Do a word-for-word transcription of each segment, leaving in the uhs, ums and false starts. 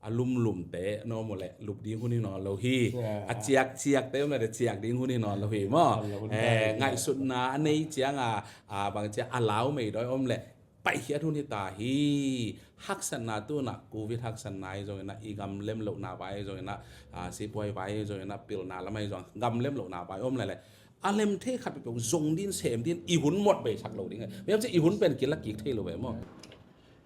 a lumlumte na om uh leh lup ding hun hi nawn lo hi. A ciakciakte om leh ciak ding hun hi nawn lo hi maw? Ngaihsutna a nei cianga bang ciang a lau mei dawi om leh paikhiat hun hi ta hi. Haksatna tu-in ah, covid haksatna hi zongin ah, i gam lemlohna vai hi zongin ah, sipuai vai hi zongin ah, pilna lam ahi zong gam lemlohna vai om leh leh a lem thei khat peuhpeuh zong din, sem din, i hun mawk bei sak lo ding. Bang hang hiam cih leh i hun pen kilak kik thei lo ve maw?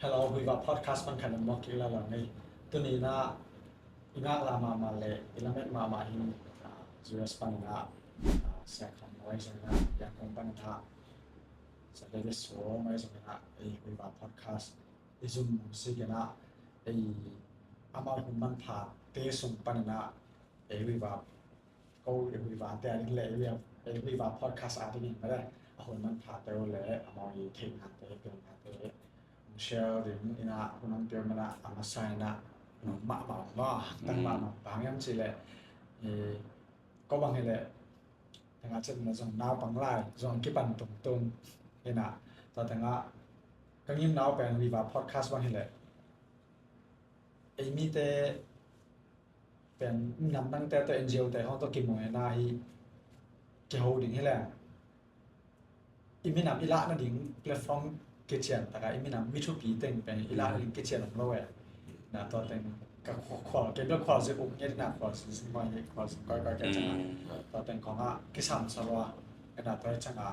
Hello, Huiva podcast pan khat mawk kik lala ni. Tuni-in ah i ngaklah mahmah leh i lamet mahmah hi, U S panin ah Sia Kham Mawi zong in ah, Yangon panin ah Sia David Suang Mawi zong in ah, ei Huiva podcast i zum sik in ah, ei amau hun manphate sung panin ah, ei Huiva ko, ei Huivate a ding leh ei Huiva podcast a dingin mah leh a hun manphate uh leh amau i theihnate, pilnate share dingin ah hun hong pia manin ah, a masa in ah nuam mahmah maw, tang mahmah. Bang hang hiam cih leh ko bang hi leh tengah cin na zong naupang lai zong kipan tungtung hi in ah, tua tengah ka ngimna uh pen Huiva podcast bang hi leh ei mite pen nam nangte tawh, N G O te hong tawh kimu in ah hi kiho ding hi leh i minam i lahna ding platform kician tak a, i minam mi thupi teng pen i lahna ding kician om lo e. Na tua teng ka khual, kei bel khualzin uk ngiat in ah, khualzin zin khual ngiat, khualzin kawikawi ka ciang a, tua teng khawng ah kisam sa lua. Ka na tua ciang a,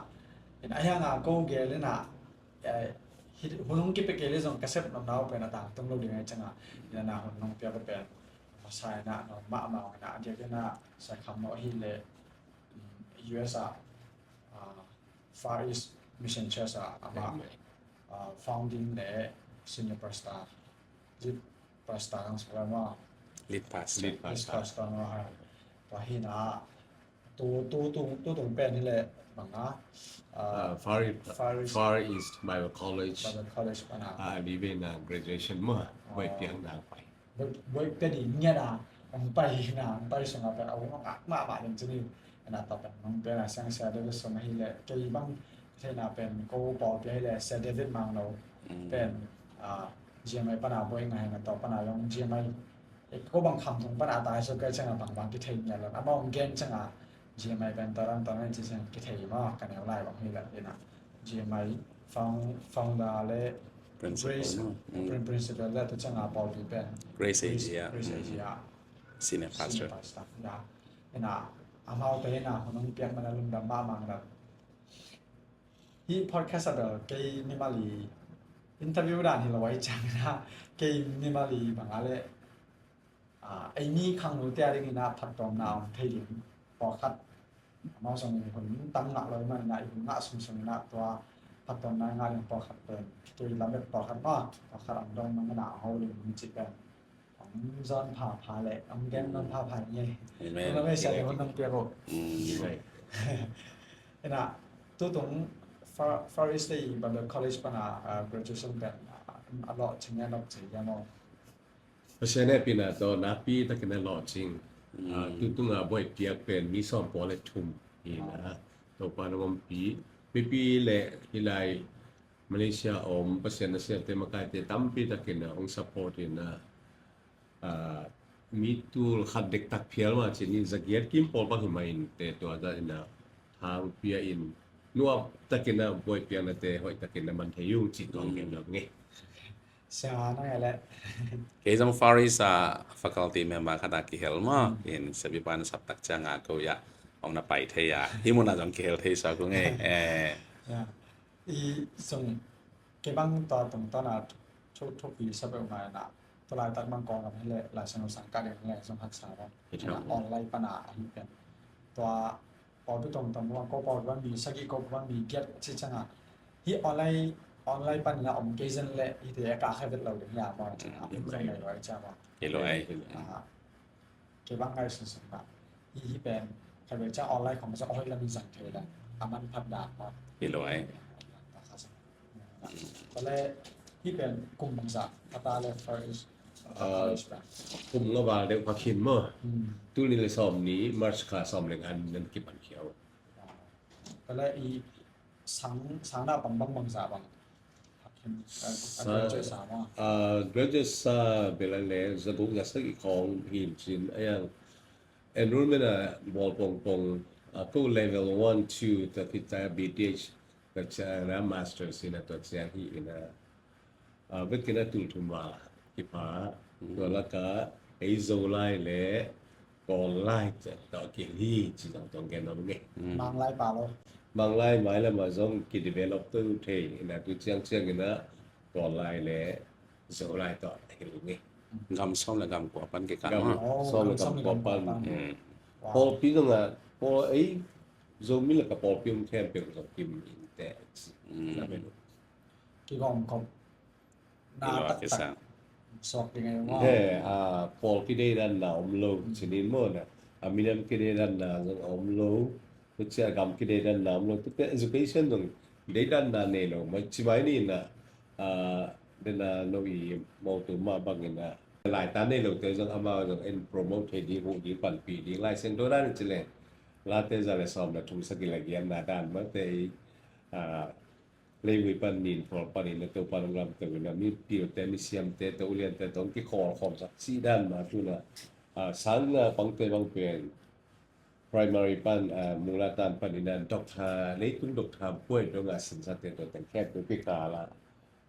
in a hiang a ko gel in ah, hun hong kipia kei leh zong ka sep nopna uh pen a tangtung lo ding ahih ciang a, in a na hun hong pia pen masa in ah nuam mahmah in ah, a diakin ah Sia Kham Mawi hi leh U S a Far East Mission Church a amah founding le senior pastor, lead pastor ang sung lama, lead pastor, lead pastor maw, ha. Tua hi in ah tu, tu, tu, tu tung pen hi leh bang a, Far East, Far East, Far East Bible College, Bible College pan a, a live in a graduation maw, buai piang nang pai. Buai pia ding ngiat a hong pai hi in ah, hong pai sung a pen a hong ngak mahmah ding ci ni. In ah tua pen hong pia in ah, siang Sia David Suang hi leh kei bang theihna pen ko pawlpi hi leh Sia David Mangno pen G M I pan a buai ngai in ah, tua pan a zong G M I ko bang Khamtung pan a tai suk kei ciang a bangbang kithei ngiat lo, amah hong gen ciang a G M I pen tua dan tua dan ci ciang kithei maw, ka neu lai bang hi leh in ah G M I found, founder le principal, principal le tua ciang a pawlpi pen Grace Asia, Grace Asia senior pastor. Senior pastor. Ya. In ah amaute in ah hun hong piak man a lungdam mahmah in ah. Hih podcast a bel kei mimal i interview dan hi lo ahih ciangin ah, kei mimal i bang a leh ei mi khangnute a dingin ah phattuamna om thei ding pawlkhat, amau zong hun tam ngah lo ahih manin ah, i hun ngah sungsung in ah tua phattuamna ngah ding pawlkhat pen kei lamet pawlkhat maw, pawlkhat ang dong mang in ah a ho ding mi cih pen hong zawn phapha leh hong gen nawn phapha ing ei. Amen. Hong lam ei sia ding hong nang piak uh. In ah tutung Far, Far East Bible College pan a graduation pen a lawhcing a nop cih hiam aw? Pasian hehpihna tawh nakpi takin a lawhcing. Tutung a buai piak pen mi sawm pua le thum hi in ah, Topa na ompih, mipi le hih lai Malaysia om Pasian na siate makaite tampi takin a hong support in ah, mi tul khat dektak phial mah cin in zagiat kim pawl bang hi mah in te, tua zah in ah thang pia in nuam takin a buai piaknate hoih takin a man thei ung cih kong gen lo ing ei. Sia na ngai leh. Kei zong Far East a faculty member khat a kihel maw. In Sia Bipan saptak ciang a ko ia hong na pai thei a, hih mun a zong kihel thei sa kung ei. I sung kei bang tua tungtawn a thu, thupi sa peuhmah in ah, tua laitak bang Kawlgam hi leh Lai Siangtho sang kah ding hi leh zong haksa bang online pan a ahi pen. Tua pawlpi tungtawn bang, ko pawlpi bang mi sagih, ko bang mi giat cih ciang a, hih online, online pan in a om kei zen leh hihte a kah khe vet lo ding hi a maw, ciang a hih zong nei lo ai ciang maw. Hi lo ai. Kei bang ngai sungsung mah. Hih, hih pen khatvei ciang online khong masa hoih lam in zang thei leh a manphat dan mah. Hi lo ai. Tua leh hih pen kum bangzah a ta leh Far East College pen? Kum nga val deuh kha khin maw. Tul nih le sawm nih March kha sawm le nga nan kipan khia uh. Tua leh i sang, sang naupang bang bangzah bang Sa- graduate sa maw? Ah, graduate sa bel a le zaguk zasak i khawng hin cin a yang enrollment a bawl pongpong, ah, ko level one, two ta kita B Th ta ciang a master sin a ta ciang hi in a, ah, vekin a tul thum a kipha. Tua laka ei Zolai le Kawllai tawh kihel hi ci zong tawh gen om nge. Manglai pa lo. Manglai mai lam a zong ki develop to thei in a tu ciang ciang in a Kawllai le Zolai tawh a hel nge. Gam sawm le gam kua pan kikah. Gam sawm le gam kua pan. Pawlpi zong a pawl ei Zomi le ka pawlpi um khempeuh zong kim in te ci. Kigawm kop na taktak suak ding ei maw? He, a, pawl kideidanna om lo cinin maw na, a minam kideidanna zong a om lo. Tua cia gam kideidanna om lo, tua cia education zong deidanna nei lo mai ci mai ni na, a, dena no i mawtu mah bangin a laita nei lo te zong amau zong en promote thei ding, huh ding, panpih ding, Lai Siangtho dan ci leng Late za le sawm le thum sagih le giatna dan mah te i, a, leivui pan nin pawl panin a Topa nong lamto in a mi pilte mi siamte tawh uliante tawh hong kikhawl khawmsak cih dan mah tuna, a, sang nga pangte bang pen primary pan, a, mula tan panin a doctor, leitung doctor buai dong a sinsate tawh teng khempeuh kikal a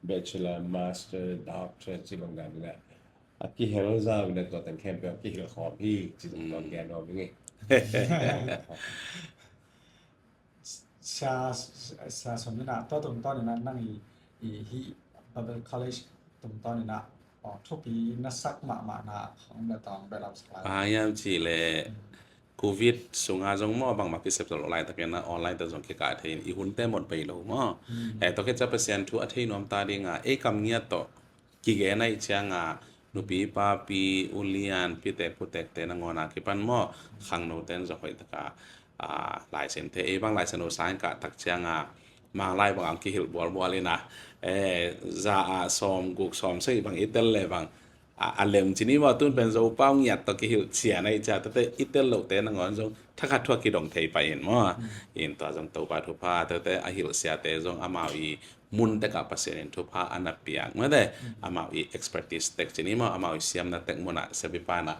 bachelor, master, doctor ci bang dan in a a kihel zau in a tua teng khempeuh a kihel khawm hi ci zong tawh gen nuam ing ei. Sia, sia sawm in a tua tungtawn in a nang i, i hih Bible College tungtawn in a, aw, thupi na sak mahmah na hong bia tawng bia lam sak lai. Pahayam ci le Covid sunga zong maw bangmah kisep lo laitakin a online ta zong kikah thei in i hunte mawt bei lo maw. Eh, tua khit cia Pasian thu a thei nuam ta ding a ei kam ngiat tawh kigen ahih cianga nupi papi ulian pitek putekte nangawn a kipan maw khangnote in zong hoih taka, a, Lai Siangtho ei bang Lai Siangtho sang kah tak cianga Manglai bang ang kihilh bualbual in a, e, za a sawm guk sawm sagih bang i tel le bang a, a lem ci ni maw tun pen Zopau ngiat tawh kihilh cian ahih ciang tete i tel lote nangawn zong thakhat thuak kidong thei pai in maw. In tua zong Topa thupha tete a hilh siate zong amau i mun tekah Pasian in thupha a na piak mate, amau i expertise tek ci ni maw, amau i siamna tek munah siapipa na,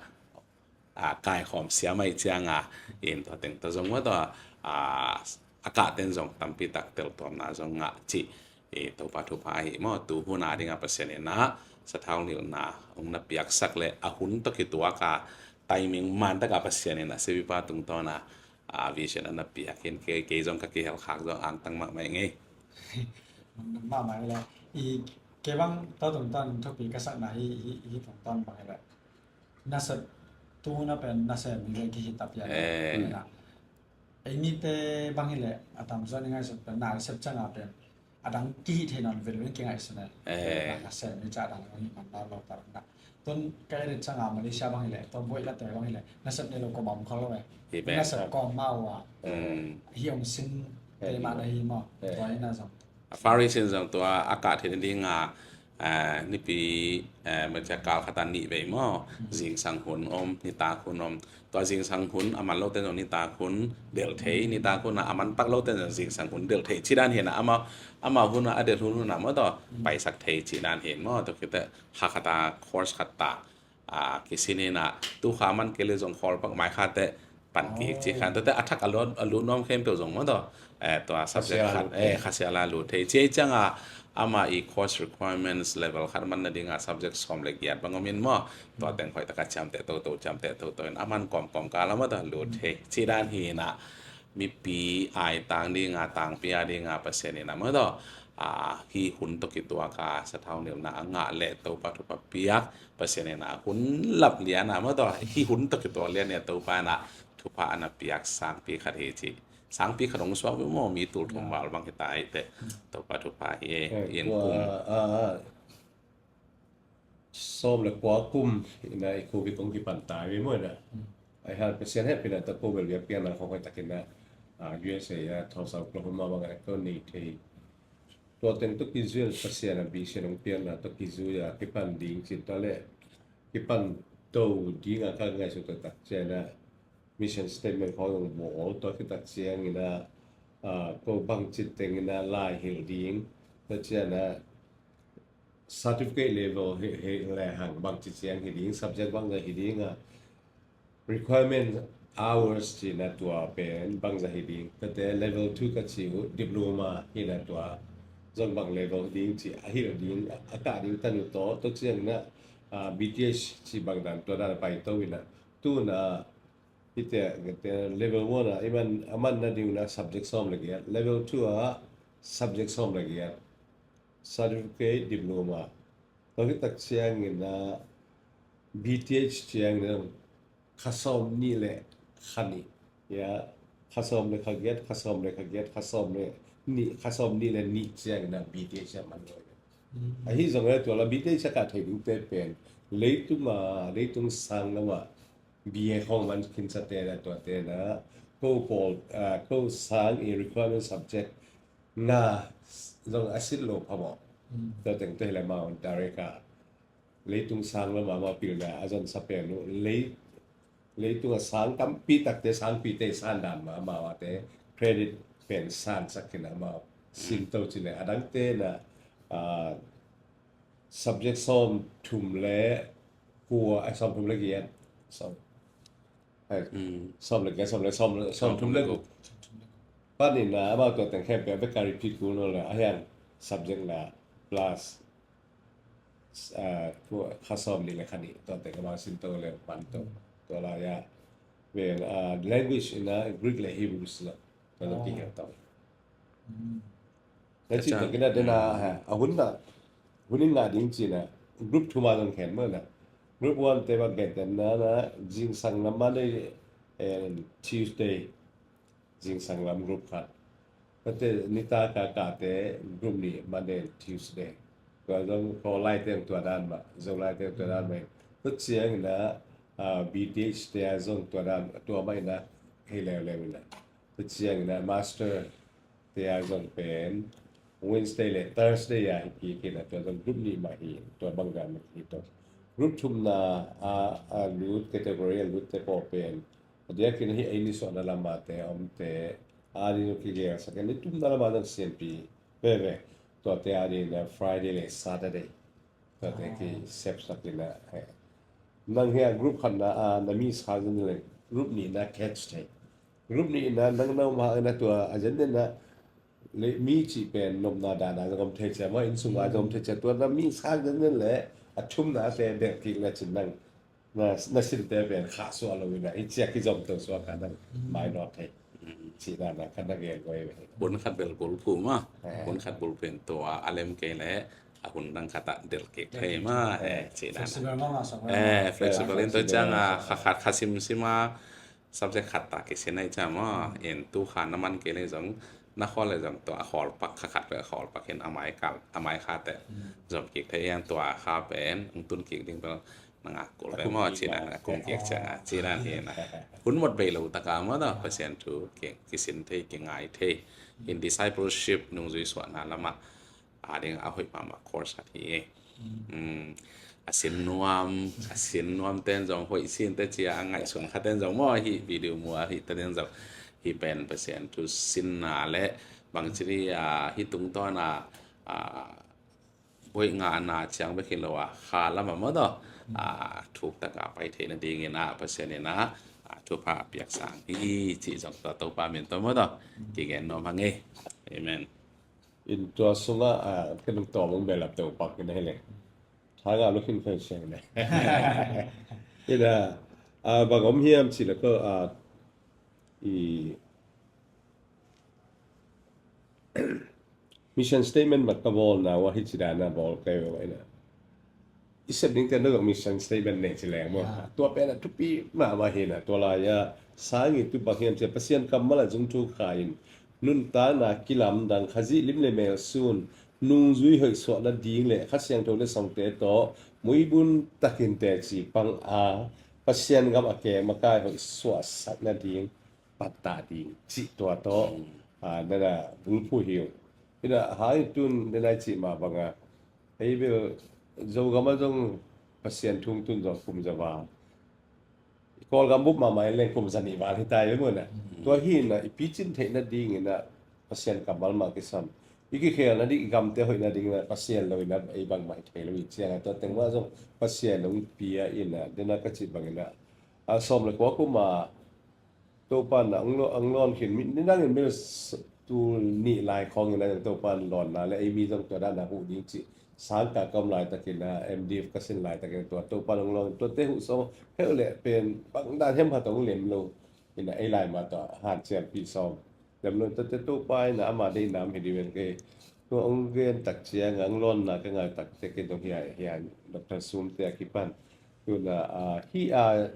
a, kaikhawm siam ahih cianga in tua teng tua zong maw tua, a, a kahten zong tampi tak teltuamna zong ngah cih i Topa thupha ahi maw. Tu huna dinga Pasian in a sathau nilhna hong na piaksak le a hun tawh kituaka timing man taka Pasian in a siapipa tungtawna a vision a na piak in kei, kei zong ka kihelkhak zong angtang mahmah ing ei. Mahmah le i kei bang tua tungtawn thupi ka sakna hi, hi, hi tungtawn bang hi le nasep tu na pen nasep ni le kihi ta pian. Eh. Ei mite bang hi le a tamzaw ni ngaihsut pen nasep canga pen a dang kihi thei nawn velo in kingaihsun e. Eh. Nasep ni ca dang hi man lo ta na. Tun ka edit canga Malaysia bang hi le tua buai la te bang hi le nasep ni lo ko bam kho lo e. Nasep ko mau a hi ong sin te ma da hi maw. Tua hi na zong a Pharisee in zong tua a kah theih nadinga, eh, nipi, eh, masiah kal khata nih vei maw, zingsang hun om, nitak hun om. Tua zingsang hun a man lote zong nitak hun delh thei, nitak hun a a man pak lote zong zingsang hun delh thei. Ci dan hi na amau, amau hun a a delh hun hun a maw tua paisak thei ci dan hi maw. Tua khite ha khata course khata a kisin hi na tu kha man kei le zong khawl pak mai khate pan kik ci khan tete a thak a lut, a lut nuam khempeuh zong maw tua, eh, tua subject khat, eh, khasia la lut thei ci ei cianga ama i course requirements level khat man nadinga subject sawm le giat bang om in maw tua teng hoih taka ciamteh toto, ciamteh toto in a man kawmkawm kala maw tua lut thei ci dan hi na mipi ai tang dinga tangpi a dinga Pasian in a maw tua, a, hi hun tawh kituaka sathau nilhna a ngah le Topa thupha piak Pasian in a hun lap lian a maw tua hi hun tawh kituak lian in a Topa in a thupha a na piak sangpi khat hi ci. Sangpi khat hong suak maw mi tul thum val bang hi ta hi te. Topa thupha hi e. In kum sawm le kua kum in a i Covid kong kipan ta hi maw in a. Ai hal Pasian hehpihna tawh ko bel biakpiakna khong hoih takin a, a, U S A a Tulsa Oklahoma bang a ko nei thei. Tua teng tawh kizui a Pasian a vision hong piakna tawh kizui a kipan ding cin ta le kipan to ding a ka ngaihsut taktak cian a mission statement khong hong bawl tua khit tak ciangin a, a, ko bang cin tengin a lai hilh ding ta cian a certificate level hi, hi lehang bangci ciang hi ding, subject bangzah hi ding a, requirement hours cihna tua pen bangzah hi ding. Tate level two ka ci uh, diploma hina tua zong bang level hi ding ci a hi ding, a kah ding tanu tawh, tua ciangin a, ah, B T H ci bang dan tua dan a pai to ina. Tuna hite level one a i man, a man na ding na subject sawm le giat, level two a subject sawm le giat, certificate, diploma. Tua hi tak ciangin a B T H ciangin a kha sawm nih le kha nih, ya, kha sawm le kha giat, kha sawm le kha giat, kha sawm le nih, kha sawm nih le nih ciangin a B T H a man lo. Ahi zong le tua la B T H a kah thei dingte pen leitung a, leitung sang lam a B A khong man khinsa te na, tua te na, ko pawl, ah, ko sang i requirement subject nga zong a sit lo phamawh. Tua teng te hi le mau direct a leitung sang lam a mau pilna a zon sa pen uh, lei, leitung a sang tampi takte, sangpite i san dan ma mau a te credit pen san sak khin a mau sin to ci le, a dangte na, ah, subject sawm thum le kua, eh, sawm thum le giat. Sawm, eh, sawm le giat, sawm le, sawm, sawm thum le guk. Panin na amau tua teng khempeuh a bek ka repeat kul nawn le, a hiang subject na plus, ah, kua, kha sawm nih le kha nih, tua teng amau sin to le man to. Tua lai a ven, ah, language ina Greek le Hebrew si lo. Tua lo kihel to. Na ci tak ina dena, ha, a hun na, hun in ngah ding ci na, group thum a zong khen mo na. Group one te bang khen ten na, na zingsang lam Monday and Tuesday, zingsang lam group khat. Tate nita ka kate group nih Monday and Tuesday. Tua zong Kawl lai te tua dan mah, Zo lai te tua dan mah. Tua ciangin a, ah, B T H te a zong tua dan, tua mah ina hi leuleu ina. Tua ciangin a master te a zong pen Wednesday le Thursday a hi kik ina, tua zong group nih mah hi, tua bang dan mah hi to. Group thumna a, a lut, category a lut te pawl pen a diakin hi ei ni suahna lam a te a om te a ding zong kigel sak in, ni thumna lam a zong siampi veve. Tua te a ding na Friday le Saturday. Tua te kisep sak in a, eh. Nang hi a group khatna a na mi sang zen le group nihna catch thei. Group nihna nang na om hak in a tua a zen zen na le mi cih pen nopna dan a zong om thei cia, ma inn sung a zong om thei cia, tua na mi sang zen zen le a thumna a te delh kik le cin nang na, na sinte pen khah suah lo in a, i ciak i zom to suak ka nang mainawt thei. Cih dan a ka na gel goi ve. Hun khat bel bulphuh ma. Eh. Hun khat bulphuh in tua a lem kei le a hun dang khat ah delh kik thei ma. Eh, cih dan a. Flexible ma, ma, sang ma. Eh, flexible in tua ciang a, kha khat kha sim sim a, subject khat ta kisin ai ciang ma. In tu kha na man kei le zong, na khawl le zong tua a khawl pak kha khat le a khawl pak in a mai kal, a mai kha te zom kik thei, hiang tua kha pen ung tun kik ding bel na ngak kul ve maw, ci na, na kum kik ciang a, ci na hi na. Hun mot bei lo taka maw, Pasian thu kisin thei, kingai thei. In discipleship nungzui suahna lam a, a ding a hoih mahmah course khat hi. A sin nuam, a sin nuam ten zong hoih sin te ci a, a ngaihsun kha ten zong maw, hi video mu a hi te ten zong hi pen Pasian thu sinna le bangci ni a, hi tungtawn a, a, hoih ngahna ciang bek hi lo a, kha lam a maw daw, a, thuk taka pai theihna dingin a, Pasian in a, a, thupha a piak sang hi cih zong tua Topa min tawh maw daw kigen nuam hang e. Amen. In tua sungah, a, ka nung tawm ung belap tawh pak in a hi le. Thanga lo khin khan siang le. In a, a, bang om hiam ci le ko, a, i mission statement mat ka bawlna uh a hi ci dan a bawl kei uh a ina. I sep ding te na zong mission statement nei ci leng maw. Tua pen a thupi mahmah hi na, tua lai a sang i tu bang hiam ci a, Pasian kammal a zung thu kha in nuntakna kilamdang, Khazih lim le mel sun, nungzui hoih suahna ding le Kha Siangtho le songte tawh muibun takin teci pang a, Pasian gam a keng makai hoih suahsakna ding pattah ding cih tua tawh, a, nana bulphuh hi uh. Hi na, hang in tun nana i cih mah banga, ei bel Zogam a zong Pasian thu tun zong kum za val, Kawlgam bup mahmah in leng kum za nih val hi ta i ve maw na. Tua hi na, i picin theihna dingin a Pasian kammal mah kisam. i kikhelna ding, i gamte hoihna ding in ah Pasian lo in ah ei bangmah hi thei lo i ciang ah, tua teng mah zong Pasian hong pia in ah, den a ka cih bang in ah, a sawm le kua kum a Topa in ah ang lo, ang lawn khin, mi, nidang in mil s-, tul nih lai khawng in ah Topa in lawnna le ei mi zong tua dan a huh ding cih sang ka ka om laitakin ah, M Div ka sin laitakin ah tua Topa in ang lawn, tuate huh sawm heuh leh pen bang dan hiam khat hong lem lo in ah ei lai mah tua hanciampih sawm lem lo, tuate Topa in ah ama deihna om hi ding ven kei. Tua hong gen tak ciang ang lawnna ka ngai takte kei zong hiai, hiai Doctor Sumte a kipan tuna, ah, hih a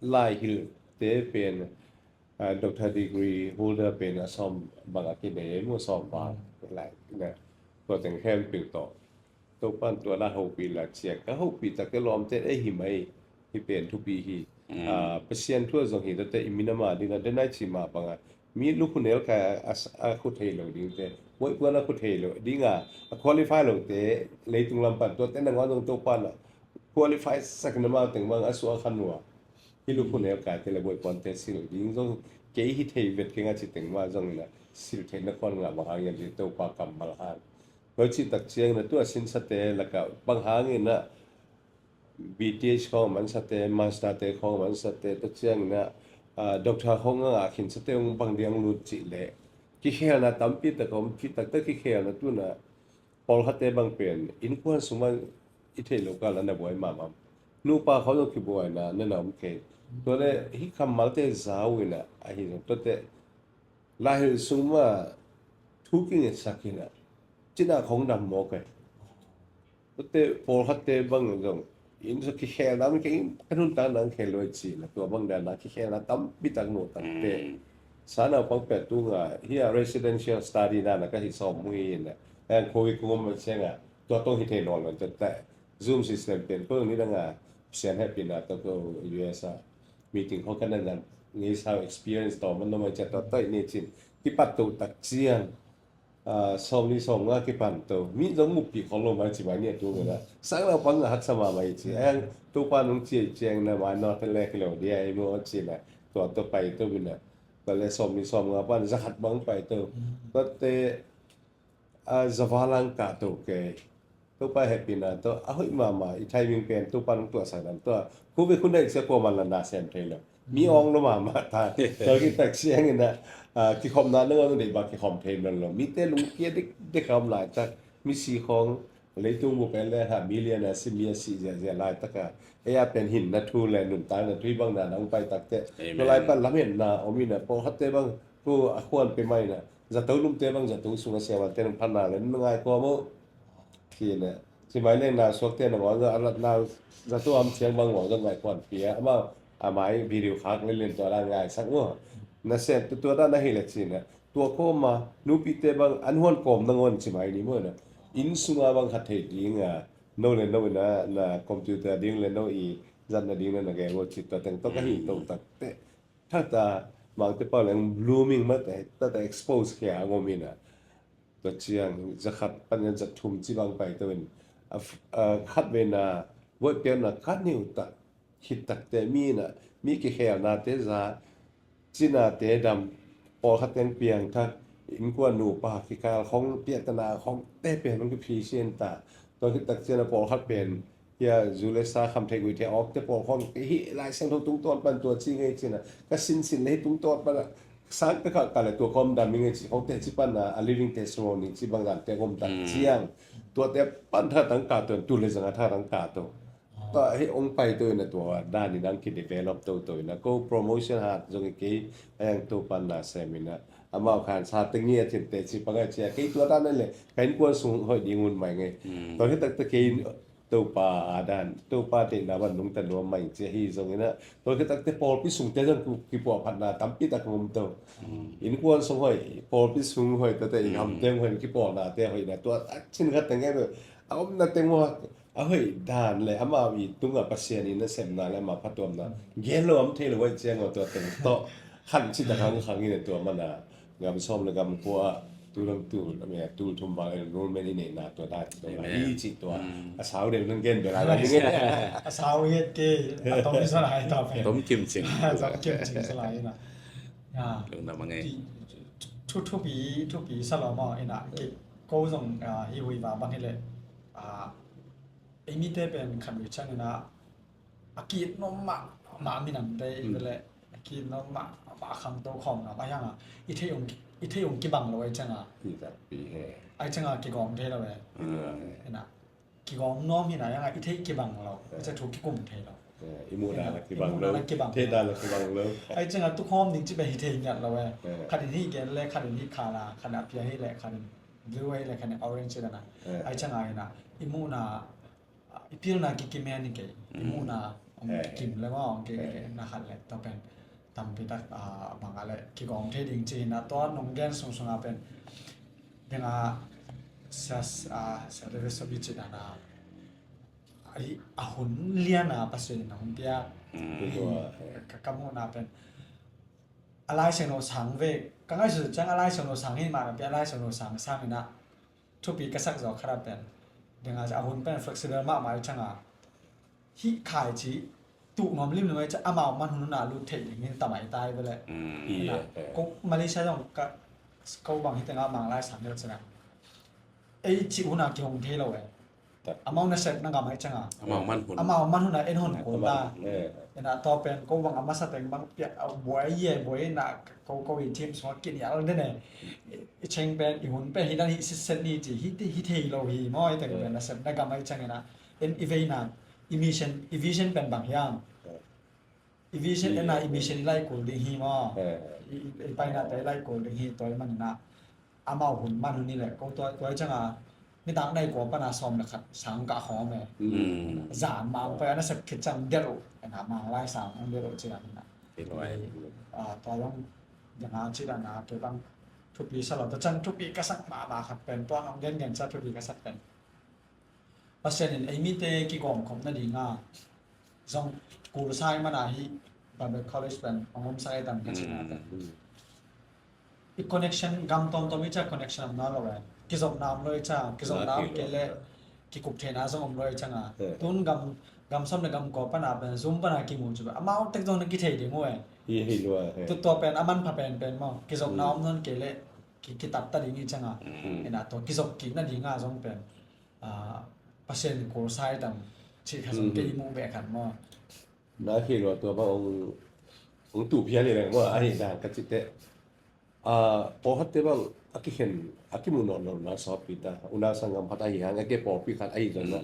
lai hilhte pen, ah, doctor degree holder pen a sawm bang a kinei mu sawm bang lai na, tua teng khempeuh tawh Topa in tua na hopih la ciang ka hopih takte lawmte ei hi mai, hih pen thupi hi. Ah, Pasian thu a zong hi, tuate i minam a ding a, den a i cih mah bang a mi lukhunel kai a, a, a khu thei lo dingte, buaihpuan a khu thei lo ding a, a qualify lote leitung lam pan tuate nangawn zong Topa in ah qualify sak in amau teng bang a suah a khan uh a, hih lukhunel kaite le buaihpuante silh ding zong kei hi thei vet keng a cih teng mah zong in ah silh theihna khuan ngah bang hang hiam cih Topa kammal hang. Tua cih tak ciang in ah tua sinsate lakah bang hang in ah B Th khawng a mansate, masterte khawng a mansate, tua ciang in ah, ah, doctor khawng a ngah khinsate hong bang ding lut cih leh kikhelna tampi tak a om, cih taktak kikhelna tuna pawlkhatte bang pen innkuan sung mah i theih loh kal a na buai mahmah. Nupa khawng zong kibuaina na na om kei. Tua leh hih kammalte za uh in ah ahi zong tuate lai hilh sung mah thu kingetsak in ah cina khawng dam mawk ei. Tuate pawlkhatte bang zong inn sung kikhelna om kei, ka nuntak nang khel lo i cih leh tua bang dan a kikhelna tampi tak nuh takte. Sa naupang pet tung a hih a residential study dan a ka hih sawm mu hi in ah, a yang Covid kung om a ciang a tua tawh hi thei nawn lo, tua teh Zoom system pen ko nidang a Pasian hehpihna tawh ko U S a meeting khawng ka na na ngei sau experience tawh man nuam a ciah tua tawh i nei cin kipat to tak ciang, ah, sawmli sawmnga kipan to, mi zong muppih khol lo mai ci mai ni a tung in ah sang naupang a haksa mahmah i ci. A yang Topa nung ci a i ciang in ah mai nawk lek hi lo dia ei maw ci in ah tua tawh pai to in ah, tua leh sawmli sawmnga pan zakhat bang pai to. Tuate, ah, zava lang kah to kei. Topa hehpihna tawh a hoih mahmah, i timing pen Topa nung tuahsak dan tawh. Khu ve khu naih ciang kuaman la na sem thei lo. Mi awng lo mahmah ta. Tua khit tak ciang in ah, ah, kikhopna nangawn deih bang kikhop thei nawn lo. Mite lungkia dekdek a om laitak. Misi khawng leitung bup en leh ha million a si mi a sih ziahziah laitak a, ei a pen hinna thu leh nuntakna thu hi bang dan a hong pai tak teh. Amen. Tua lai pan lametna om in ah pawlkhatte bang ko a khuan pia mai in ah zato lumte bang zato sung a siamante nang phatna leh nang ngai kua maw. Ci in ah ci mai leng na suakte nangawn zong a latna zato a om ciang bang nangawn zong ngaihkuan pia. Amau a mai video khak lel in tua la ngaisak maw. Na sem tua dan a hi leh ci in ah tua kawm a nupite bang an huan kawm nangawn ci mai ni maw in ah. Inn sung a bang khat thei ding a, no leh no in ah na computer ding leh no i zatna ding na na gel uh ci tua teng tawh ka hi to tak teh. Thata mangte pau leng blooming mah teh, tata expose khia a ngom in ah. Tua ciang zakhat pan in zathum ci bang pai to in, a, a, khat ve na buaih piakna ka neu tak khit takte mi in ah, mi kikhelnate za, cinate dam, pawlkhat teng piangthak, innkuan nupa kikal khawng piahtana khawngte pen hong kiphi sin ta. Tua khit tak ciang a pawlkhat pen hia zu le sa kham thei guih thei awkte pawl khawng hih Lai Siangtho tungtawn pan tua ci ngei ci in ah ka sinsin leh hih tungtawn pan ah sang pek kha ka leh tua khawng dam i ngei ci khawngte ci pan ah a living testimony ci bang dante gom tak ciang tuate pan tha tang ka to, tu le zang a tha tang ka to. Tua hih hong pai to in ah tua dan in ah hong kidevelop toto in ah ko promotion hat zong hi kei, a yang to pan na sem in ah amau khan sa teng ngi a thinte ci pang a ci a kei tua dan in leh ka innkuan sung hoih ding un mai ngei. Tua khit tak teh kei Topa a dan, Topa deihna bang nungta nuam mai ci a hi zong in ah tua khit tak teh pawlpi sungte zong kipuahphatna tampi tak ngom to. Innkuan sung hoih, pawlpi sung hoih, tate i hamte hoih, kipawlnate hoih na tua a cin khat teng e a omna teng uh a hoih dan leh amau i tungah Pasian i nasepna leh amau phatuamna gen lo om thei lo hoih ciang uh tua teng tawh khan ci tak hang khang in ah tua man a gam sawm leh gam kua ah tul hong tul, a mi a tul thum bang enrollment i neihna tua dan tua i cih tua a sau deuh nang gen bel a la ding e. A sau i et ke a tom i sa lai ta pen tom kim cing. A tom kim cing sa lai na. Ya. Lungdam a ngei. Thu, thupi, thupi sa lo maw in ah kei. Ko zong, ah, hi hui va bang hi leh, ah, ei mite pen khat vei ciangin ah, a ki-it nuam mahmah minamte i ve leh, a ki-it nuam mahmah khangto khawm nuam a hiang a, i theih ung, i theih ung kibang lo a hi ciang a. Ai ciang a kigawm thei lo e. Ina kigawm nuam hi na hiang a, i theih kibang lo, i ca thu kikum thei lo. I muhna la kibang lo, theihna la kibang lo. Ai ciang a tukhawm ding ci pen hi thei ngiat lo e. Khat in hi gen le, khat in hi khala, khat in a pia hi le, khat in blue hi le, khat in orange hi le na. Ai ciang a ina i muhna, i pilna kikim hen i kei, i muhna om kim le maw, om kei, kei na khat le tua pen tampi tak, ah, bang a le kigawm thei ding ci hi na. Tua nong gen sungsung a pen ding a sia, ah, sia David Sopi ci dan a, a hun lian a Pasian in a hun piak ka, ka muhna pen a Lai Siangtho sang ve, ka ngaihsut ciang a Lai Siangtho sang hi mah na pi, a Lai Siangtho sang sang hi na. Thupi ka sak zaw khat a pen ding a, a hun pen flexible mahmah i ciang a, hih khai ci tuh nuam limlim a i ciang amau man hun hun a lut theih ding hi ta mai ta i ve leh. Ko Malaysia zong ka, ko bang hi teng a Manglai sang hi lo ciang a, ei cih hun a kihong thei lo e. Amau nasepna gam a i ciang a, amau man hun, amau man hun a en hon kul ta. Ina tua pen ko bang a masa teng bang piak a buai ye buai na, ko, ko i team sung a kinial den e. I ceng pen, i hun pen hi dan hi sitset ni ci hi, hi thei lo hi maw, i teng pen nasepna gam a i ciang ina. En i veina, i mission, i vision pen bang hiam? I vision en a, i mission i lai kul ding hi maw? I, i, i paina te i lai kul ding hi, tua i man ina. Amau hun man hun i le, ko tua, tua i ciang a, nitak nai kua pan a sawm le khat sang ka khawm e. Zan mang pai a nasep khit ciang delh uh, ina Manglai sang hong delh uh ci dan ina. Tua zong ding a ci dan a, kei bang thupi sa lo, tua ciang thupi ka sak mahmah khat pen, tua nong gengen ciang thupi ka sak pen Pasian in ei mite kigawmkhop nading a zong kulsai man a hi Bible College pen hong omsak ei tam ka cihna pen. I connection gam tawmtawm i ciang connection om nawn lo e. Kizopna om lo i ciang, kizopna om kei le kikup theihna zong om lo i ciang a. Tun gam, gam sawm le gam kua pan a pen Zoom pan a kimu ci pen amau tek zong na kithei ding uh e. Tua pen a manpha penpen maw. Kizopna om nawn kei le ki, kitat ta ding i ciang a. Ina tua kizop kik nading a zong pen Pasian in kulsai tam cih kha zong kei i muh beh khat maw. Na khi lua tua bang hong, hong tuh phial hi leng maw, ahi dan ka cih teh. Pawlkhatte bang a kikhen, a kimuh nawn lo na sawtpi ta. Unau sanggam khat ahi hang, a ke pawlpi khat ahi zong na.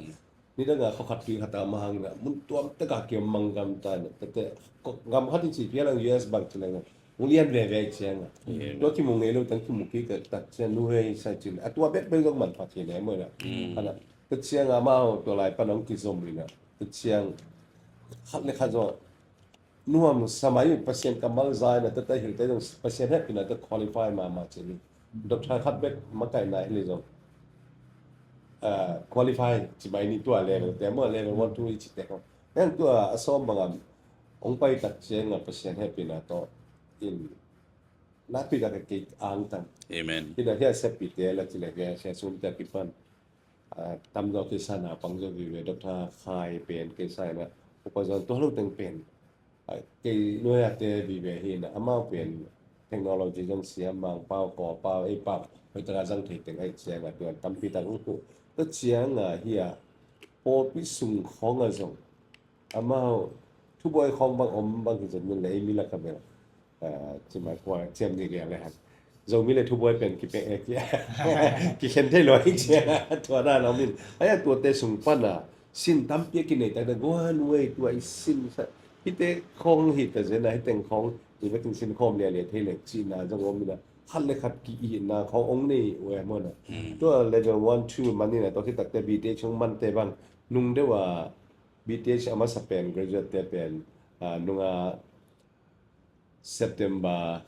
Nidang a khua khat tui khat a mah hang na mun tuam tak a kiom mang gam ta na. Tete gam khat i cih phial hang U S bang ci leng na. Hong lian veve i ciang a. Tua kimu ngei lo tang kimu kik tak ciang nu hei sa cin. A tua bekbek zong manpha thei le maw na. Kana tua ciang amau tua lai pan hong kizom ina. Tua ciang khat le khat zong nuam sa mai uh, Pasian kammal za ina, tua hilhte zong Pasian hehpihna tua qualify mahmah cin hi. Doctor khat bek makaihna hi le zong qualify ci mai ni tua level te maw, level one two i ci te kong. Heng tua a sawm bangam hong pai tak ciang a Pasian hehpihna tawh in nakpi tak a kei angtang. Amen. Hina hia seppite la ci le hia sia sumte a kipan. Tamzaw kei sa na pang zaw vive Doctor Khai pen kei sa ina upa zon tua lo teng pen. Kei nuai a te vive hi na amau pen technology zong siam Mangpau, Kawpau, ei pau hoih taka zang thei teng ahi ciang a tuan tampi tak uku. Tua ciang a hia pawlpi sung khong a zong amau thubuai khawng bang om bang hi zong min le ei mi lak a bel. Cimai kua ciam ni lian le han Zomi le thubuai pen kipek e kia kikhen thei lo hi cia. Tua dan om in ai a tuate sung pan a sin tampi a kinei tak na guan wei tua i sin sa hite khawng hi ta zen a hiteng khawng i vekin sin khawm lialia thei le cihna zong om in a khat le khat ki-ihna khawng ong nei uh e maw na. Tua level one two man in a tua khitakte B T H hong mante bang nung deuh a B T H a masa pen graduate te pen nunga September,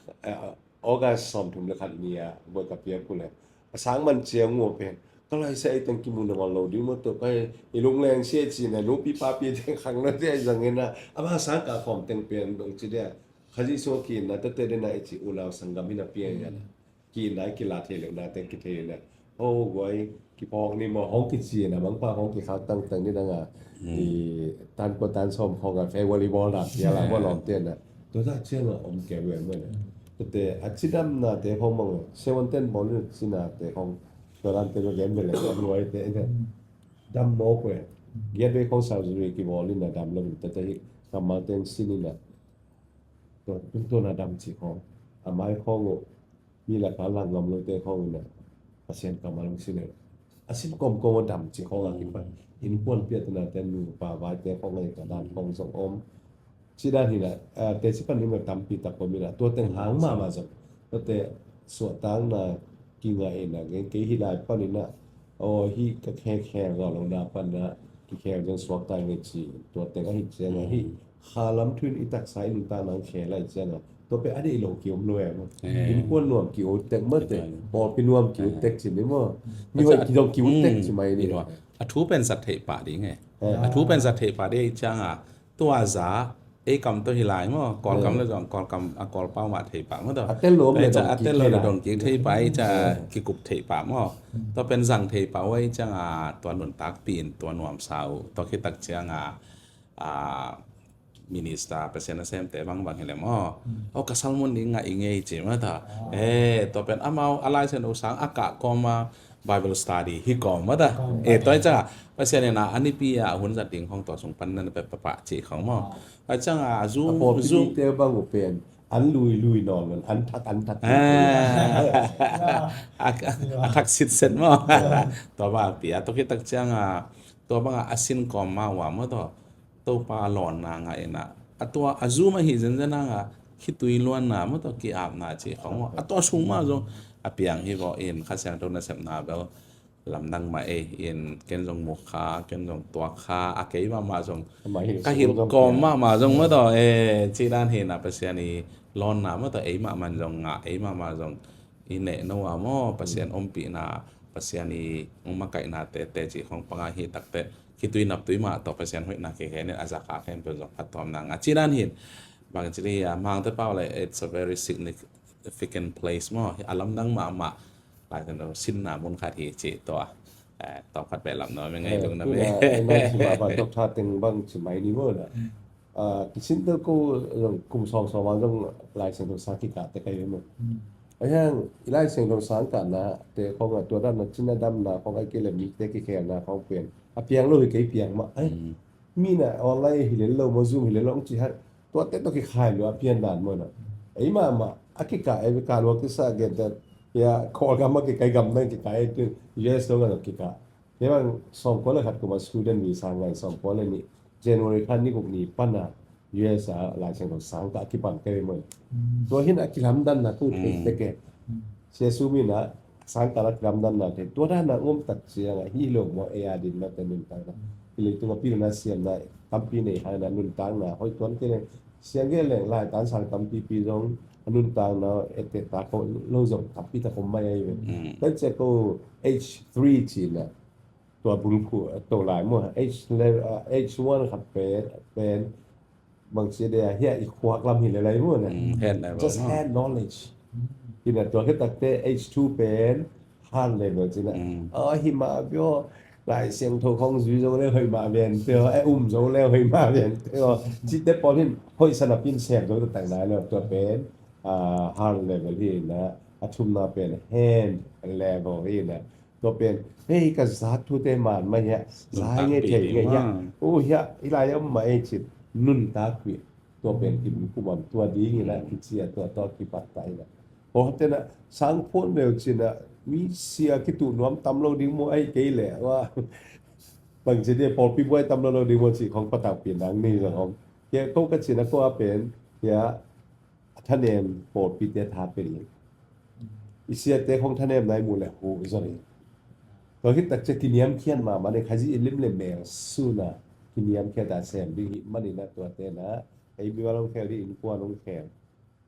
August sawmthum le khat ni a buai ka piak uh le a sang man ciang uh pen ka lai sia ei teng kimu na ngon lo ding maw tawh kai i lungleng sia ci na nupi papi teng khang lo te ai zang in a ama sang ka khawm teng pen dong ci dia Khazih sung a kiinna tete dena i ci unau sanggam hi na piang in a kiinna i kila thei leu na teng kithei in a ho guai kiphawk ni maw hong kici in a mangpa hong kikhak tangtang ni dang a i tan kua tan sawm khawng a fei volleyball na pia la maw lawm te in a tua ta ciang a om keu ve maw in a tete a cidamna te khawng mang seven ten bawl in a cina te khawng Tua dan te bek gen bek le, dam luai te ne. Dam mawk we. Giat vei khong surgery kibawl in a dam lo in, tua te hi kammal teng sin in a. Tua tungtawn a dam ci khong. A mai khong uh, mi lak a lang ngam lo te khong in a. Pasian kammal hong sin e. A sin kawmkawm a dam ci khong a kipan. Innkuan piatna te, nupa vai te khong a, ka dan khong zong om. Ci dan hi na, ah, teci pan ding bek tampi tak om hi na, tua teng hang mahmah zong. Tua te suahtakna kingah in a, gen kei hi lai pan in a, aw, hi ka khe khel zaw lo na pan a, kikhel zong suakta ngei ci, tua teng ahi ciang a hi. Kha lam thu in i taksa i nuntakna hong khel lai ciang a, tua pen a deih lo ki om lo e maw. Eh. Innkuan nuam ki ut tek maw te, pawlpi nuam ki ut tek ci ni maw. Mi hoih ki zong ki ut tek ci mai ni. A thu pen zat theih pah ding e. Eh. A thu pen zat theih pah ding ahi ciang a, tua za, ei kam tawh hi lai maw, Kawlkam le zong, Kawlkam, a Kawlpau mah thei pah maw tawh. A tel lo om le dong kik thei pah, ei ca kikup thei pah maw. Tua pen zang thei pah uh ahi ciang a, tua nuntakpih in, tua nuamsa uh, tua khit tak ciang a, a, minister, Pasian nasemte bangbang hi le maw. Aw, ka sermon ding ngah i ngei ci maw tawh. Eh, tua pen amau, a laisen uh sang, a kah kawm a, Bible study hi kawm maw tawh. Eh, tua hi ciang a, Pasian in a, a nipi a hun zat ding khong tua sung pan na pe pah cih khong maw. A ciang a, a zu, a pawlpi zu mite bang uh pen an lui lui nawn lo, an thak, an thak. Ah. A, a, a thak sitset maw. Tua bang a pia, tua khit tak ciang a, tua bang a, a sin kawm mah uh a maw tawh. Topa lawnna ngah in a, a tua a zum ahi zenzen a ngah, khitui luanna maw tawh, ki-apna cih khong maw. A tua sung mah zong a piang hi vaw in, Kha Siangtho nasepna bel lamdang mah ei in, ken zong mu kha, ken zong tuak kha, a kei mahmah zong, ka hilh kawm mahmah zong maw tawh, eh, cih dan hi na, Pasian i lawnna maw tawh, ei mahmah zong ngah, ei mahmah zong i neh no a maw, Pasian ompihna, Pasian i hong makaihna tete cih khong panga hi takte, khitui naptui mah tawh Pasian hoihna kikhen in a zak a khempeuh zong phattuamna ngah. Cih dan hin, bang ci hi a, Mangte pau le, it's a very significant place maw. A lamdang mahmah, Lai Siangtho sinna mun khat hi cih tua. Eh, tawm khat beh lam nuam i ngei lung na beh. Tuna, eh, bang ci mah bang, tawk tha teng bang ci mai ni maw na. Ah, kisin tel ko zong kum sawm sawm a zong Lai Siangtho sang kikah te ka hi maw. A hiang, i Lai Siangtho sang kahna te khong a tua dan a cina damna khong a kei le mite kikhelna khong pian. A piang lo hi kei piang mah. Ai, mi na online hi le lo maw, Zoom hi le lo, ong ci hat. Tua te tawh kikhai lo a pian dan maw na. Ei mahmah, a kikah, ei kah lua kisa gen te. Ya, Kawlgam a kikah, gam dang kikah, ei tu, U S lo ngan kikah. Hei bang, sawmkua le khat kum a student visa ngai, sawmkua le nih, January kha ni guk ni pan a, U S a Lai Siangtho sang kah a kipan kei maw. Tua hin a kilamdanna tu thei tek e. Sia Sum in a sang kah a kilamdanna thei. Tua dan a ngom tak ciang a hi lo maw, ei a din na te nuntakna. Hi leitung a pilna siamna tampi nei hai na, nuntakna hoih tuan kei leng. Siang kei leng lai tan sang tampi pi zong a nuntakna e te ta ko lo zong tampi ta ko mai ai ve. Kan cia ko H three ci na. Tua bulphuh a to lai maw, H level, ah, H one khat pen, pen bang ci dia, hia i khuak lam hi le lai maw na. Just head knowledge. Hi na tua khit takte H two pen heart level ci na. Oh, hi mah bio, Lai Siangtho khong zui zo le hoih mah ven teo, e um zo le hoih mah ven teo. Ci te pawl hin hoih sana pin sem zo tak nai lo, tua pen, ah, heart level hi na, a thumna pen hand level hi na. Tua pen, hei, ka zat thute man mah hia, za nge thei nge hia. U hia, i lai om mah ei cin, nuntak pi. Tua pen ki bu kumam tua ding ina kici a tua tua kipat ta ina. Ho tena sang phone leu cina, mi sia kitu nuam tam lo ding maw ai kei le wa. Bang ci dia pawlpi buai tam lo lo ding maw ci khong patau pi nang ni zong hong. Kia ko ka cina ko a pen, kia a thanem pawlpi te tha pe ding. I siate khong thanem nai mu le hu zon hi. Tua khit tak cia kiniamkhiat mahmah ne, Khazih i lim le mel suna kiniamkhiat a sem ding hi manin a tuate na, ei mi val hong khel ding, innkuan hong khel,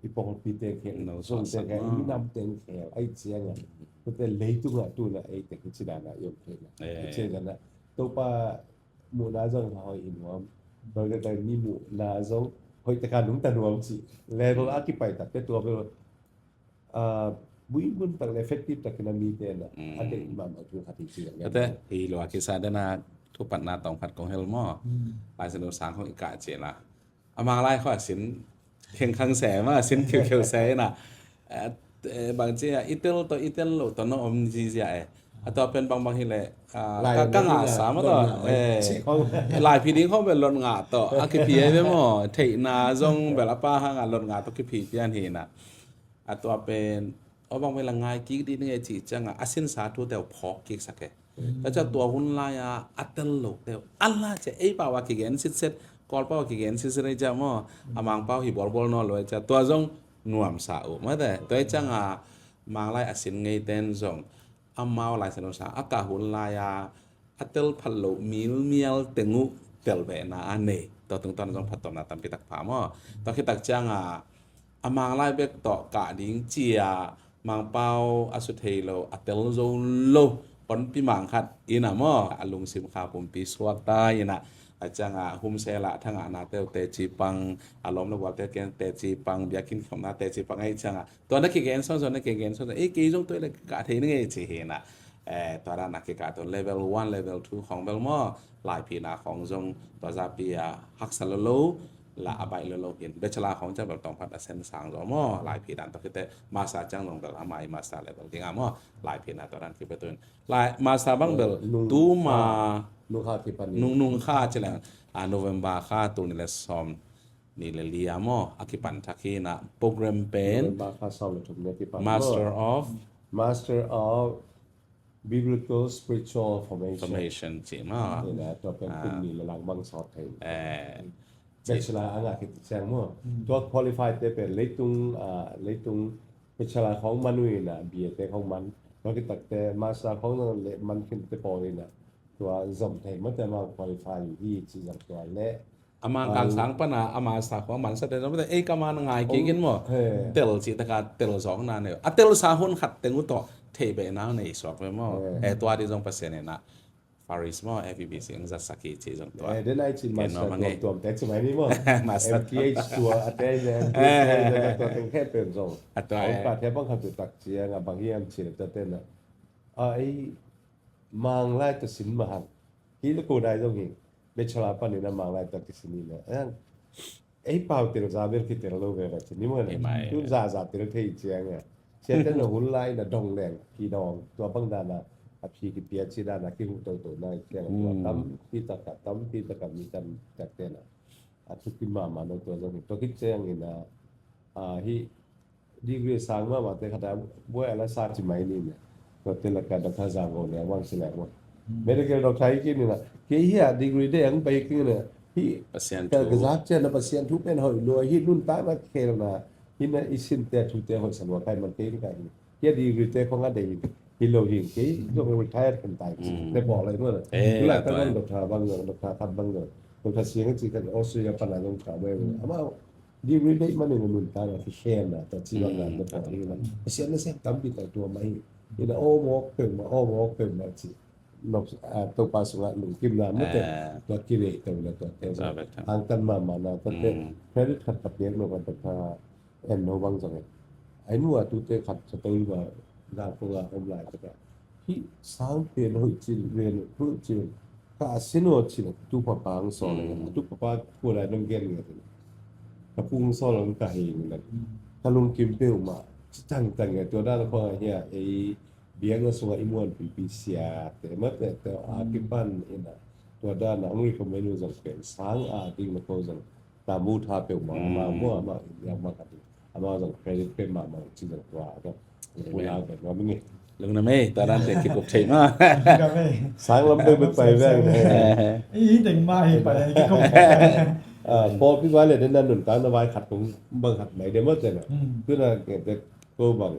i pawlpi teng khel, zong teng khel, i minam teng khel, ai cianga. Tuate leitunga tuna ei teng hi cidana i om khel na. Hi ciangana Topa muhna zong hoih i nuam. Tua khit tak mi muhna zong hoih taka nungta nuam ci. Level a kipai tak te tua bel, ah, buibun tak le effective tak kina mi te na. A deih mahmah thu khat hi ci. Ate, hi lua kisa dena thupatna tawm khat kong hel maw. Lai Siangtho sang hong i kah ci na. A mang lai khua sin khengkhang se ma, sin khiukheu se na. Eh, eh, bang ci a, i tel tawh, i tel lo tawh na om zizia e. A tua pen bangbang hileh, ah, ka, ka ngahsa mah tawh, eh, Laiphi ding khawng bel lot ngah tawh a kiphi ahi ve maw? Theihna zong bel a pa hangah lot ngah tawh kiphi pian hi na. A tua pen, aw bang vela ngai kik dih ning e cih ciangah a sinsa thute uh phawk kiksak e. Tua ciah tua hun lai-a a tel lote uh a la ciah ei pau a kigen sitset, Kawl pau a kigen sitset ei ciah maw, a Mang pau hi bawlbawl nawn lo ei ciah tua zong nuamsa uh mate. Tua ei ciangah Mang lai a sin ngeiten zong amau Lai Siangtho sang a kah hun lai-a a tel phat loh milmial teng uh tel vehna a nei. Tua tungtawn zong phattuamna tampi tak pha maw. Tua khit tak ciangah a Mang lai bek tawh kah ding ci-a Mang pau a su thei lo, a tel zo lo, honpi Mang khat in a maw, a lungsim kha pumpi suakta in a, a ciangah humsel ah thangahnate uh teci pang, a lawm le gualte ken teci pang, biakinn khawmna teci pang ei ciangah tua na kigen sawnsawn, na kigen sawnsawn, ei kei zong tua le kah thei ning ei ci hi na. Eh, tua dan a kikah tua level one, level two khawng bel maw, Laiphina khawng zong tua zapi a haksa lo lo, la a baih lo lo hin. Bachelor khawng ciang bel tawngkhat a sen sang zaw maw, Laiphina tua khite master ciang zong bel ama i master level ding a maw, Laiphina tua dan kipia tuin. Lai, master bang bel, eh, nung, tuma, nung kha kipan ni. Nung, nung kha ci leng, ah, November kha tul nih le sawm nih le li a maw, a kipan thak hi na, program pen November kha sawm le thum ni a kipan maw. Master of Master of Biblical Spiritual Formation. Formation ci maw. Ni na, tua pen, ah, kum nih le lang bang sawt thei. Eh, Bachelor a ngah khit ciang maw. Hmm. Tua qualify te pen leitung, ah, leitung bachelor khawng man uh in a, B A te khawng man. Tua khit tak te master khawng zong le man khin te pawl in a, tua zom thei mawte amau qualify uh hi ci zong tua le. A Mang Kang Sang pan a, a master khawng a man sa te zom te ei ka man ngai kik in maw. He. Tel cih tak a tel zawkna nei. A telsa hun khat teng uh tawh theih behna nei suak ve maw. He. Eh, tua dih zong Pasian in a Faris maw, F E B C ang zatsak hi ci zong tua. Eh, den ai cin master tuamtuam te ci mai ni maw. Master. M T H tua, a te le, M T H tua, tua teng khe pen zong. A tua, eh. Ong pa te bang khat tu tak ciang a bang hiam ci le tua te na. A, ei, Mang lai ta sin mah hang. Hi le ko dai zong hi. Bachelor panin a Mang lai ta kisin hi le. Ang, ei pau tel za bel kitel lo ve ka ci ni maw na. Ei mai. Tun za za tel thei ciang a. Sia ten a hun lai na dong leng kidong. Tua bang dan a, a phi kipia ci dan a kihuh toto na ciang a tua tam pi tak a, tam pi tak a mi tam tak te na. A thukim mahmah lo tua zong hi. Tua khit ciang in a, a, hi degree sang mahmah te khat a buai a la sa ci mai ni na. Tua te lak a Doctor Zang Go ne wang si lek wang. Hmm. Medical doctor hi kik ni na. Kei hi a degree de ang pai kik ni na. Hi Pasian thu. Ka zak cian na Pasian thu pen hoih lua hi nuntakna khelna. Hi na i sin te thu te hoih sa lua kai man kei ni kai ni. Hi a degree te khong a dei hi lo hi kei zong retire kan tai. Hmm. Te bawh lai maw na. Eh, tulai ta bang doctor bang zong, doctor khat bang zong. Doctor Siang ci kan Australia pan a zong ka mai. Hmm. Amau degree deih manin a nuntakna kikhenna, tua ci bang dan na pawh hi na. Pasian nasem tampi tak tua mah hi. Hi na aw mawk peuhmah, aw mawk peuhmah ci. Nop, ah, Topa sungah lungkimna mawte. Ah. Tua kineih to na tua te. Tua bek tham. Angtan mahmah na tua te. Mm. Credit khat ka piak lo ka tua ka en lo bang zong e. Ai nu a tute khat sa to lo ba zang ko ga om lai ka ta. Hih sang pen hoih cin, ven hoih cin, ka a sin aw cin a tu papa ang sawl e, a tu papa kua lai nong gen nge cin. Ka pung sawl ang ka hei nge. Ka lungkim peuhmah, ci tangtang nge, tua dan a khuang a hia, ei biang a sungah i muan pipi sia, te mate, te a kipan ina. Tua dan a ang recommend uh zong pen, sang a ding na ko zong, ta mu tha peuhmah, amau mu, amau in yang mah ka ding. Amau zong credit pen mahmah ci zong tua, tua. Amen. Pulak pen mah ming e. Lungna mei, tua dan te kikup thei mah. Lungna mei. Sang lam pen pai veng. I ding mah hi pai kikup. Ah, pawlpi vai le den nan nun tang na vai khat kung bang khat mai de mah te na. Hmm. Tu na ke te ko bang.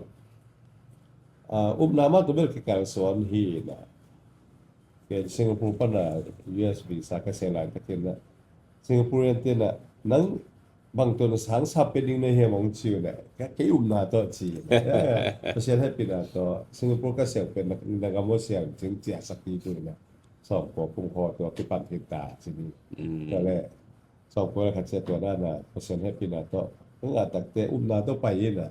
Ah, upna mah tu bel kikal suan hi na. Ke Singapore pan a U S visa ka seng lai ka kin na. Singaporean te na nang bang tawh na sang sap pe ding na hiam hong ci uh leh, ka kei upna tawh ci. Pasian hehpihna tawh Singapore ka siang pen na, na gam aw siang cing ciahsak ding tu na. Sawm kua pung khaw tua kipan khin ta ci ni. Mm. Tua leh sawm kua le khat sia tua na na Pasian hehpihna tawh. Ka ngah takte upna tawh pai in a.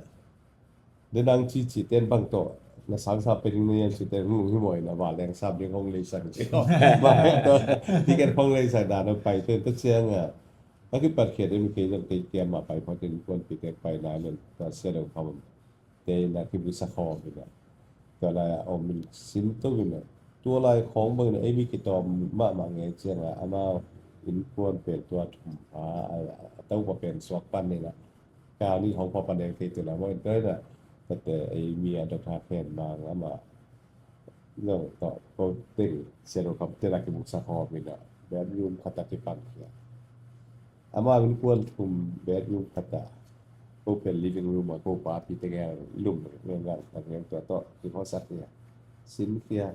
Denang cici ten bang tawh na sang sap pe ding na hiam ci ten hong lung hi maw in a va leng sap ding hong leisak ci. Ticket hong leisak dan a pai ten ta ciang a. A kipat khiat in kei zong kei kiam mah pai phot in kuanpi tek pai nai len tua sia deuh khawm. Te na kibisa khawm hi na. Tua lai a om in sin to in a, tua lai khawng bangin a ei mi kitawm mahmah ngei ciangin a, amau innkuan pen tua thum a, a, a topa pen suak pan in a, kau nih hong pha pan deng kei tu na maw in tua in a, tate ei mi a Doctor Khen Mang amah zong tawh ko teng Sia Do Kham tena kibuksa khawm in a, bedroom khat a kipan khia. Amau innkuan thum bedroom khat a, ko pen living room a, ko pa pi tegel lum ngang ngang tua tawh kikhawsak khia, sin khia.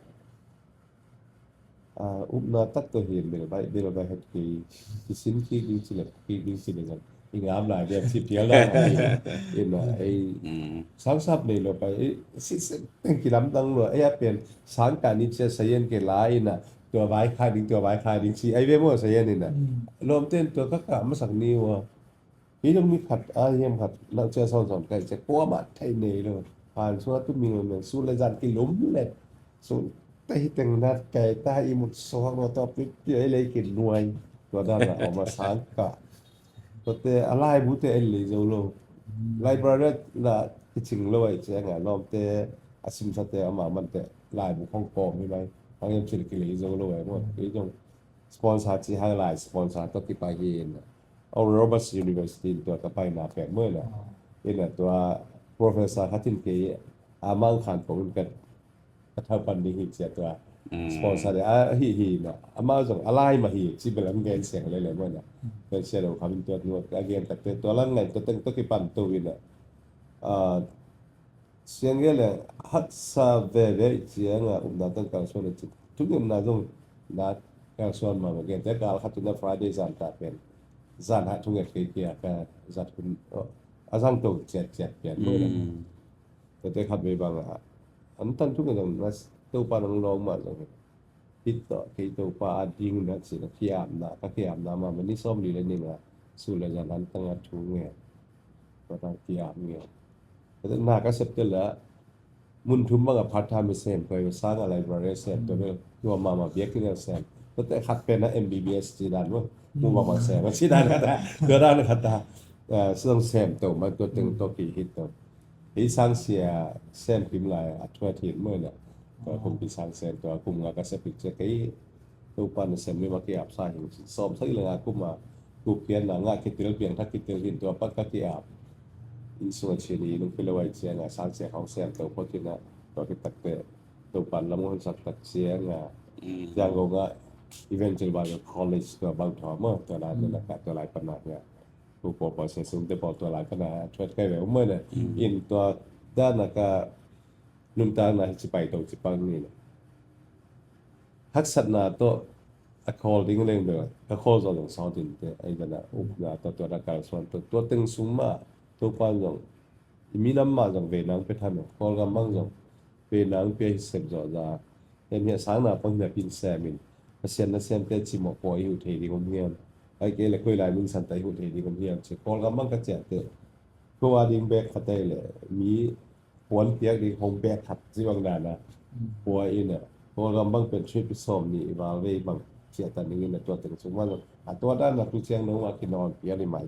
A, upna tak tawh hi in, bil bai, bil bai het kei, kisin kik ding ci le, kik ding ci le zong i ngam lai diam ci pial dan a hi. In a, ei, sangsap nei lo pai, ei, si, si, teng kilamdang lo, ei a pen, sang ka ni cia sayan ke la in a, tua vai khai ding, tua vai khai ding ci, ei ve maw sayan in a. Lawmten tua ka kah masak ni ua. Hi dong mi khat, a hiam khat, nau cia sawn sawn kai cia, kuamah thei nei lo. Phan sua tu mi lo, su le zan kilum le. Su te hi teng nat kai ta i mut suak lo tawh pi pi ei lei kinuai. Tua dan a om a sang ka. Tua te a laibu te en lei zo lo. Library la kicing lo ai ciang a lawmte a simsate a ma man te laibu khong kawm hi mai. Hang em cil kilei zo lo ai maw. Kei zong sponsor ci hang lai sponsor tawh kipai hi in. Oral Roberts University in tua ka paina pek maw in a. In a tua professor khat in kei a mang khan pong in ka ka thau pan ding hi cia tua. Sponsor de a hi hi na. Amau zong a lai mah hi ci belam gen siang lele maw na. Pen Sia Do Kham in tua nuat a gen takte tua lang ngai tua teng tua kipan to in a. A, siang gen le haksa veve i ciang a upna tang kalsuan a ci. Thungetna zong na kalsuan mahmah gen te kal khat tuna Friday zan ta pen. Zan ha thunget kei kia ka zat hun a zang to ciat ciat pian maw na. Tate khat vei bang a an tan thunget zong na Topa nang lawng mah zong hi. Hit tawh kei Topa a ding na ci na kiamna ka kiamna mah mah ni sawm li le ning a su le zan an tang a thu nge. Tua tang kiam nge. Tate na ka sep te la mun thum bang a part time sem koi sang a library sem tua bel tua mah mah biak ki sem. Tate khat pen a M B B S ci dan maw. Mu mah mah sem a ci dan khat a. Tua dan khat a. A, song sem to mah tua teng to ki hit to. Hei sang sia sem kim lai a thuat hin maw na. Tua kum pi sang sem tua kum nga ka sep ik cia kei Topa na sem mi ma ki ap sa hin sawm sa i la nga kum a kup pian na nga kitil piang thak kitil hin tua pat ka ki ap. In sung a chin i nung pilo ai cia nga sang sia khong sem to phot hin na tua ki tak te Topa lam hon sak tak cia nga. Tiang go nga Evangel Bible College tua bang thua maw tua lai na ka tua lai pan na nga. Pu pawl pawl sia sum te pawl tua lai pana thuat kai ve um mai na. In tua dan a ka nuntak na hi ci pai to ci pang ni na. Haksatna tawh a khawl ding leng bel ka khawl zaw zong sawt in te ai dan a upna tawh tua na kalsuan tawh tua teng sung mah Topa zong i minam mah zong ve nang pe tham e Kawlgam bang zong ve nang pe hi sem zaw za. Em hi a sang na pang hi a pin sem in Pasian na sem te ci mawh pua i huh thei ding om hiam? Ai kei le koi lai min san ta i huh thei ding om hiam ci Kawlgam bang ka ciah te. Ko a ding bek khat ai le mi puan piak ding hong bek khat ci bang dan a pua in a Kawlgam bang pen trip i sawm ni i val vei bang ciah ta ning in a tua teng sung man a tua dan a tu ciang nong a kinawn pian i mai.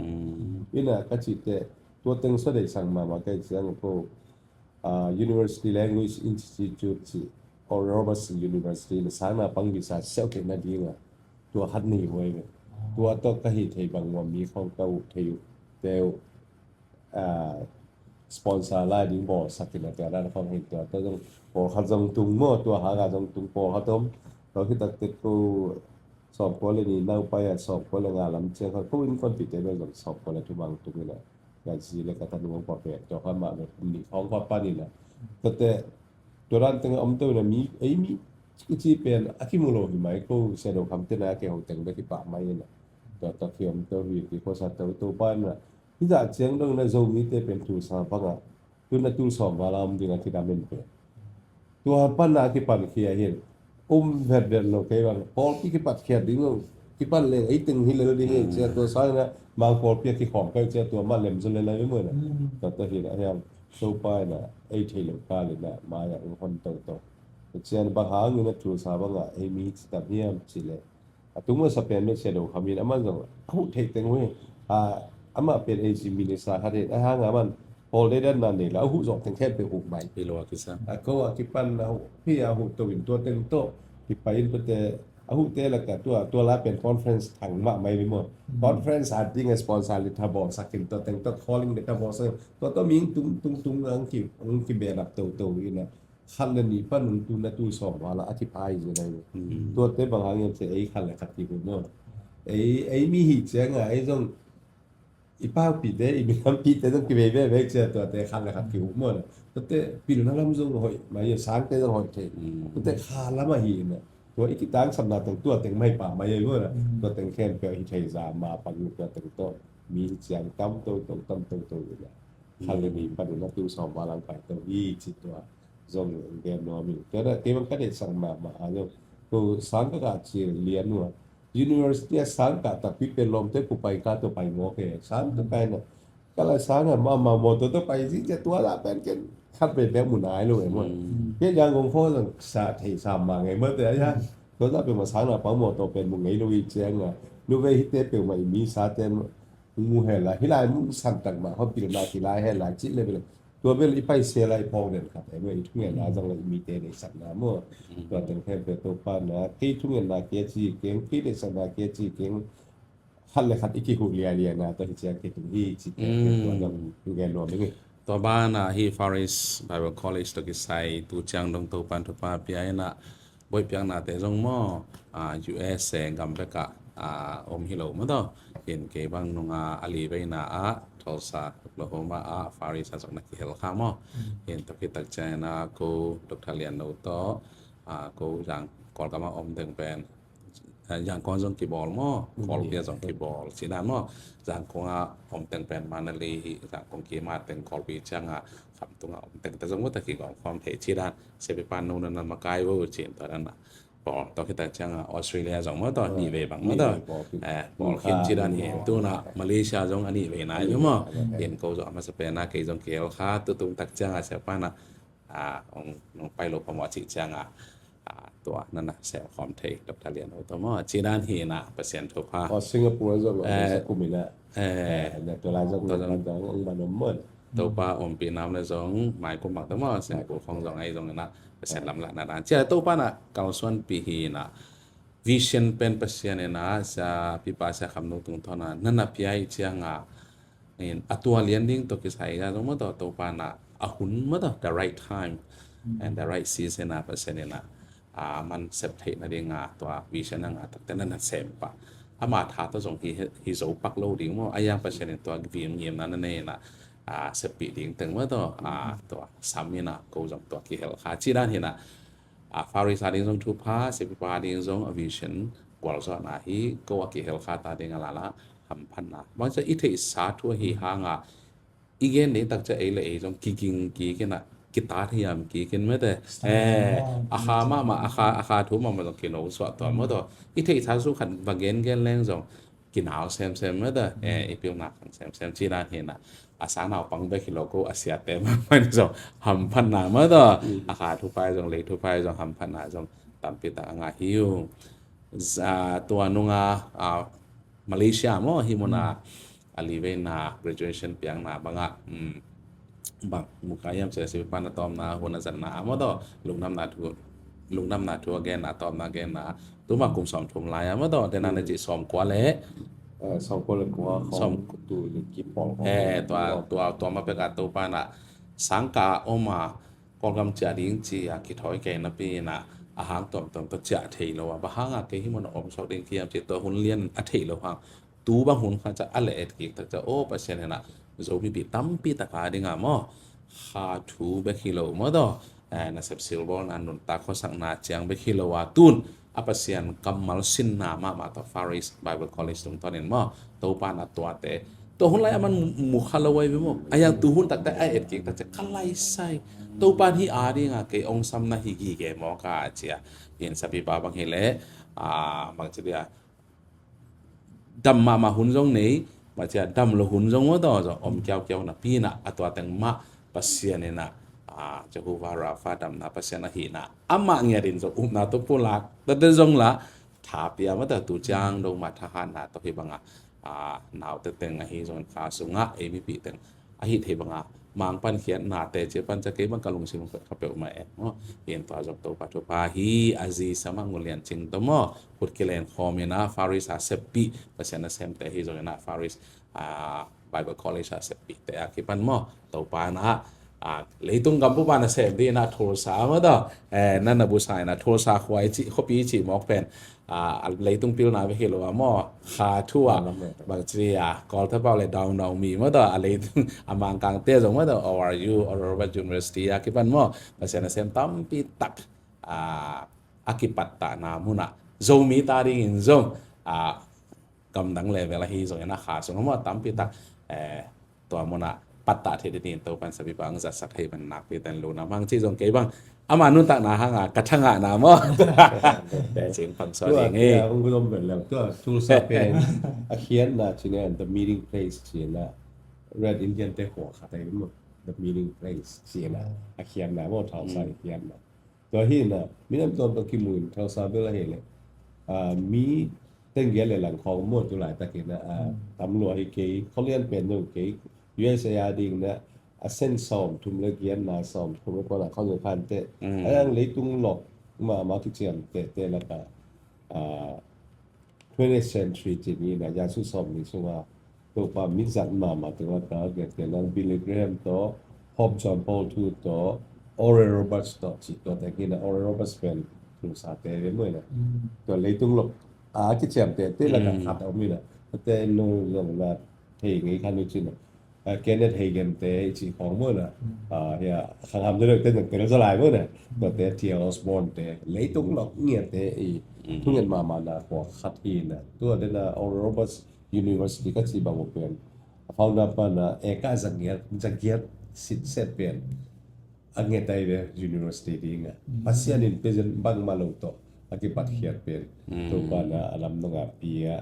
In a ka ci te tua teng sua dei sang mama kai ciang ko a, University Language Institute ci Oral Roberts University na sang na pang visa siau theihna ding a tua khat nei huai ve. Tua tawh ka hi thei bang ua mi khong ka uh thei uh te uh, a, sponsor lai ding bawl sak in a tua dan khong hin tua tawh zong pawl khat zong tung maw tua hang a zong tung pawl khat om. Tua khit tak tek ko sawm kua le ni nau pai a sawm kua le nga lam ciang khat ko in kon pi te bel zong sawm kua le thu bang tung in a. Ka zi le ka tanu hong pua pen tua kha mah le kum nih khawng kha pan in a. Tate tua dan teng a om to in a mi ei mi kici pen a kimu lo hi mai ko Sia Do Kham te na ke ho teng bek kipah mai in a. Tua tua ki om to hi ki ko sa to to pan a. Hi zah ciang dong na Zomi te pen thu sa bang a. Tun a tul sawm val a om ding a kidam in pen. Tua pan a kipan khia hin um vet vet lo kei bang pawlpi kipat khiat ding lo kipan le ei teng hi lel ding ei cia tua sang na mang pawlpi a kikhawm kai cia tua ma lem zo le lai maw na. Tua tua hi na hiang Topa in a ei thei lo ka le na mai a ung hon to to. Cia bang hang in a thu sa bang a ei mi ci tam hiam ci le. A tung masa pen bek Sia Do Kham in aman zong a huh theih teng uh hi. A, amah pen A G minister khat hi a hang a man Pawl dei dan na nei la, a huh zawh teng khempeuh huh mai. Hi lo a kisa. A ko a kipan a huh, hi a huh to in tua teng tawh kipai in tuate, a huhte lakah tua, tua lai pen conference thang mahmah hi maw. Conference a ding a sponsor le tha bawlsak in tua teng tawh calling le tha bawlsak in tua tawh mi tung tung tung ang ki, ang ki belap toto in a khat le nih pan ung tu na tu sawm val a a kipha hi zen ahi. Tuate bang hang hiam cih ei khat le khat kihuh maw. Ei, ei mi hi ciang a ei zong i paupite, i minam pite zong kivei veve cia tuate khat le khat kihuh maw. Tuate pilna lam zong hoih mai a sangte zong hoih thei. Tuate kha lam ahi na. Tua i kitangsapna teng tua teng mai pa mai a maw. Tua teng khempeuh hi thei za ma pang tua teng tawh mi hi ciang tam toto tam toto hi na. Khat le nih pan ung na tu sawm val ang pai to hi ci tua. Zong gen nuam in. Tua na kei bang ka deihsak mahmah a zong ko sang ka kah ci lian uh a. University a sang kah takpi pen lawmte ku pai ka tua pai mawk e. Sang tua kai na. Ka lai sang a mahmah mawtaw tua pai zi cia tua lah pen ken khat pen bek mu nai lo e maw. Ken Yangon kho zong sa thei sa ma ngei maw te a ya. Tua lah pen ma sang na pang mawtaw pen mu ngei lo i ciang a. Nu vei hite peuhmah i mi sa ten mu hel a. Hi lai mu san tak mah kho pilna ki lai hel a ci le bel. Tua bel i paisel a i phawk den khat e maw, i thungetna zong le i mite deihsakna maw. Tua teng khempeuh Topa na kei thungetna kia ci keng, kei deihsakna kia ci keng, khat le khat i kihuh lialia na tua hi ciang kei tung hi ci keng, tua zong i gen nuam ing. Tua banah hi Far East Bible College tawh kisai tu ciang dong Topan thupha pia inah boih piaknate zong maw, ah, U S A gam bekah, ah, om hi lo maw taw. Hin kei bang nunga a li veina ah Tulsa, Oklahoma ah Far East ah zong na kihel kha maw. Hin tua khit tak ciangin ah ko Doctor Lian No tawh, ah, ko Zang Kawlgam ah om teng pen, ah, Zangkong zong kibawl maw, Kawlpi ah zong kibawl. Cinan maw, Zangkong ah om teng pen Manali hi, Zangkong kim ah teng Kawlpi ciang ah Khamtung ah om teng te zong maw ta kigawm khawm thei cinan. Sepipan nung nan makai vo cin tua nan ah. Pawl tawh khit tak ciang a Australia zong maw taw, nih vei bang maw taw. Pawl khin ci dan hi. Tuna Malaysia zong a nih vei nai maw. Hin ko zong a masa pen a kei zong kihel kha, tutung tak ciang a sia pan a, a, ong pai lo phamawh cih ciang a, a, tua nan a sel khawm thei Doctor Lian Ho tawh maw. Ci dan hi na Pasian thupha. Singapore zong a kumin a. Eh, na tua lai zong ong man om maw. Topa ompih nam le zong mai kum bang tawh maw, Singapore khong zong ahi zong inah Pasian lamlahna dan. Cia Topa na kalsuanpih hi inah vision pen Pasian inah sia pipa sia khamnu tungtawn a nana pia i ciang a in a tua lian ding tawh kisai a zong maw taw Topa na a hun maw taw the right time and the right season a Pasian inah a man sep theih nading a tua vision a ngah takte na na sem pah. Ama tha tawh zong hi, hi zo pak lo ding maw. A yang Pasian in tua vim ngimna na nei na, a, seppih ding teng maw taw, a, tua sam inah ko zong tua kihel kha. Ci dan hinah, a, Far East a ding zong thupha, sepipa ding zong a vision gualzawhna hi ko a kihel kha ta ding a lala hamphatna. Bangcia i theihsa thu ahi hanga i gen ding takcia ei le ei zong kiging kik inah kitat hiam kik in mete. Eh, a kha mahmah, a kha, a kha thu mahmah zong kino suah tuan maw taw. I theihsa su khat va gen gen leng zong kinau semsem mete. Eh, i pilna khang semsem ci dan hinah a sa naupang bek hi lo ko a siate mahmah in zong hamphatna maw taw. A kha thupai zong lei thupai zong hamphatna zong tampi tak a ngah hi uh. Tua nunga, a, Malaysia maw hi muna a li veina graduation piakna bangah, um, bang muka hiam sia sipipan a tawmna hun a zanna a maw taw, lungnamna thu, lungnamna thu a genna, tawmna a genna tuma kum sawm thum lai a maw taw, tena na cih sawm kua le, eh, sawm kua le kua khawng tu kipawl khawng, eh, tua, tua, tua ma peka Topa na sangka a om a Kawlgam ciah ding ci a kithawi kei napi inah a hang tuamtuam tawh ciah thei lo a, bang hanga kei hi mun a om sawk ding kiam ci tua hun lian a thei lo hang tu bang hun kha ca a le et kik tak ca aw Pasian hinah Zomi pi tampi taka dinga maw kha thu bek hi lo maw taw, eh, nasep silbawlna nuntak khuasakna ciang bek hi lo a tun a Pasian kammal sinna mahmah tawh Far East Bible College tungtawnin maw Topa na tuate tua hun lai a man mu kha lo ai ve maw a yang tu hun takte a et kik takte ka lai sai Topa hi a dinga kei ong samna hi gige maw ka cia hin sapipa bang hi le, a, bang ci dia dam mahmah hun zong nei, macia dam lo hun zong maw taw zong om kiaukiau napi inah a tua teng mah Pasian inah, a, Jehovah Rapha damna Pasian ahihna amah ngiat in zong upna tawh pulak tate zong la tha pia maw taw tu ciang dong mah thahatna tawh hi banga, a, naute teng ahi zong kha sungah ei mipi teng ahi thei banga Mang pan khiatnate ci pan ca kei bang ka lungsim kha peuhmah e maw. Hi in tua zong Topa thupha hi a zi sa mah ngun lian cing tawh maw. Khut kilen khawm in a Faris a seppih Pasian a semte hi zong in a Faris a Bible College a seppihte a kipan maw. Topa in a leitung gam bup a na sem dih in a Tulsa maw tawh. Eh, na na busa in a Tulsa khuai cih khuapi cih mawk pen a leitung pilna ve hi lo a maw. Kha thu a bang ci a Kawlthapau le Daunau mi maw tawh a leitung a Mangkangte zong maw tawh O R U, Oral Roberts University a kipan maw. Pasian a sem tampi tak a a kipattahna munah Zomi ta dingin zong a gamdang level ahi zongin a kha sung maw tampi tak eh, tua munah pattah thei dingin Topan sabi bang zatsak hei ban nakpi ten luna mang ci zong kei bang ama nuntakna hanga ka thangahna maw. Te cing pang suak ding hi. Tua hong gulom vel leng tua Tulsa pen a khiatna cina the meeting place cina Red Indian te khua khat ahi maw. The meeting place cina a khiatna maw Tulsa a khiatna. Tua hi na minam tuam tua kimu in Tulsa bel ahi le mi tenggia le lang khawng maw tu laitakin a tam lua hi kei kholian pen zong kei U S A a ding na a sen sawm thum le giat na sawm thum le kona khawng zong khan te a yang leitung lok ma ma kiciam te te laka twentieth century ci ni na yasu sawm ni sunga Topa min zat mahmah tungah ka gen te na Billy Graham tawh Pope John Paul two tawh Oral Roberts tawh ci tua te hi na Oral Roberts pen Tulsa te ve maw na tua leitung lok a kiciam te te laka khat a om hi na te nu zong na thei ngei khan u ci na Kenneth Hagin te i ci khawng maw na hia khangham te lok te zong tel za lai maw na tua te T L Osborn te leitung lok ngiat te i thunget mahmah na khua khat hi na tua te na Oral Roberts University ka ci bang uh pen a founder pan a eka zagiat zagiat sitset pen a ngetai ve university ding a Pasian in present bangmah lo tawh a kipatkhiat pen Topa na a lam nanga pi a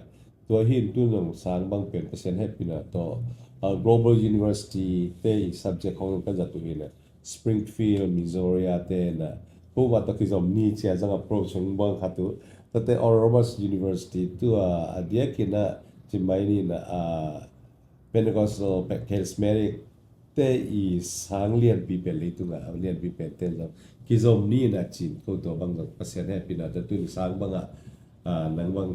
tua hin tu nong sang bang pen Pasian hehpihna tawh a global university te i subject hong ka zat uh hi na Springfield, Missouri a te na ko va tawh kizom ni cia zang approach hong buang khat uh tate Oral Roberts University tu a a diakin a cimai ni na a Pentecostal Charismatic te i sang lianpi pen leitunga a lianpi pen ten zong kizom ni na cin ko tua bang zong Pasian hehpihna te tuni sang banga nang bang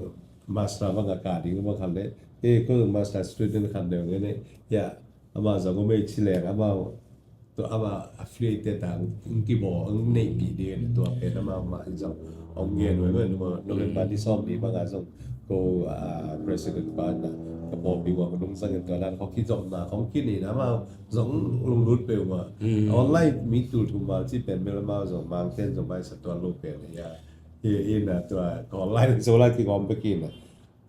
master banga ka ding bang khan le e ko zong master student khan deuh nge ne ya ama zong ko mei ci leng ama tua ama affiliate te tang kibaw ang nei pi ding tua pen ama ma zong Hong ngen uh, November ni sawm ni banga zong ko president pa na ka pawlpi uh a nung zangin tua dan khawng kizopna khawng kinei na amau zong lunglut peuh uh a online mi tul thum mal ci pen bel amau zong mangten zong bai sa tua lo pen a hi na tua ka online zong lai kigawm bek hi na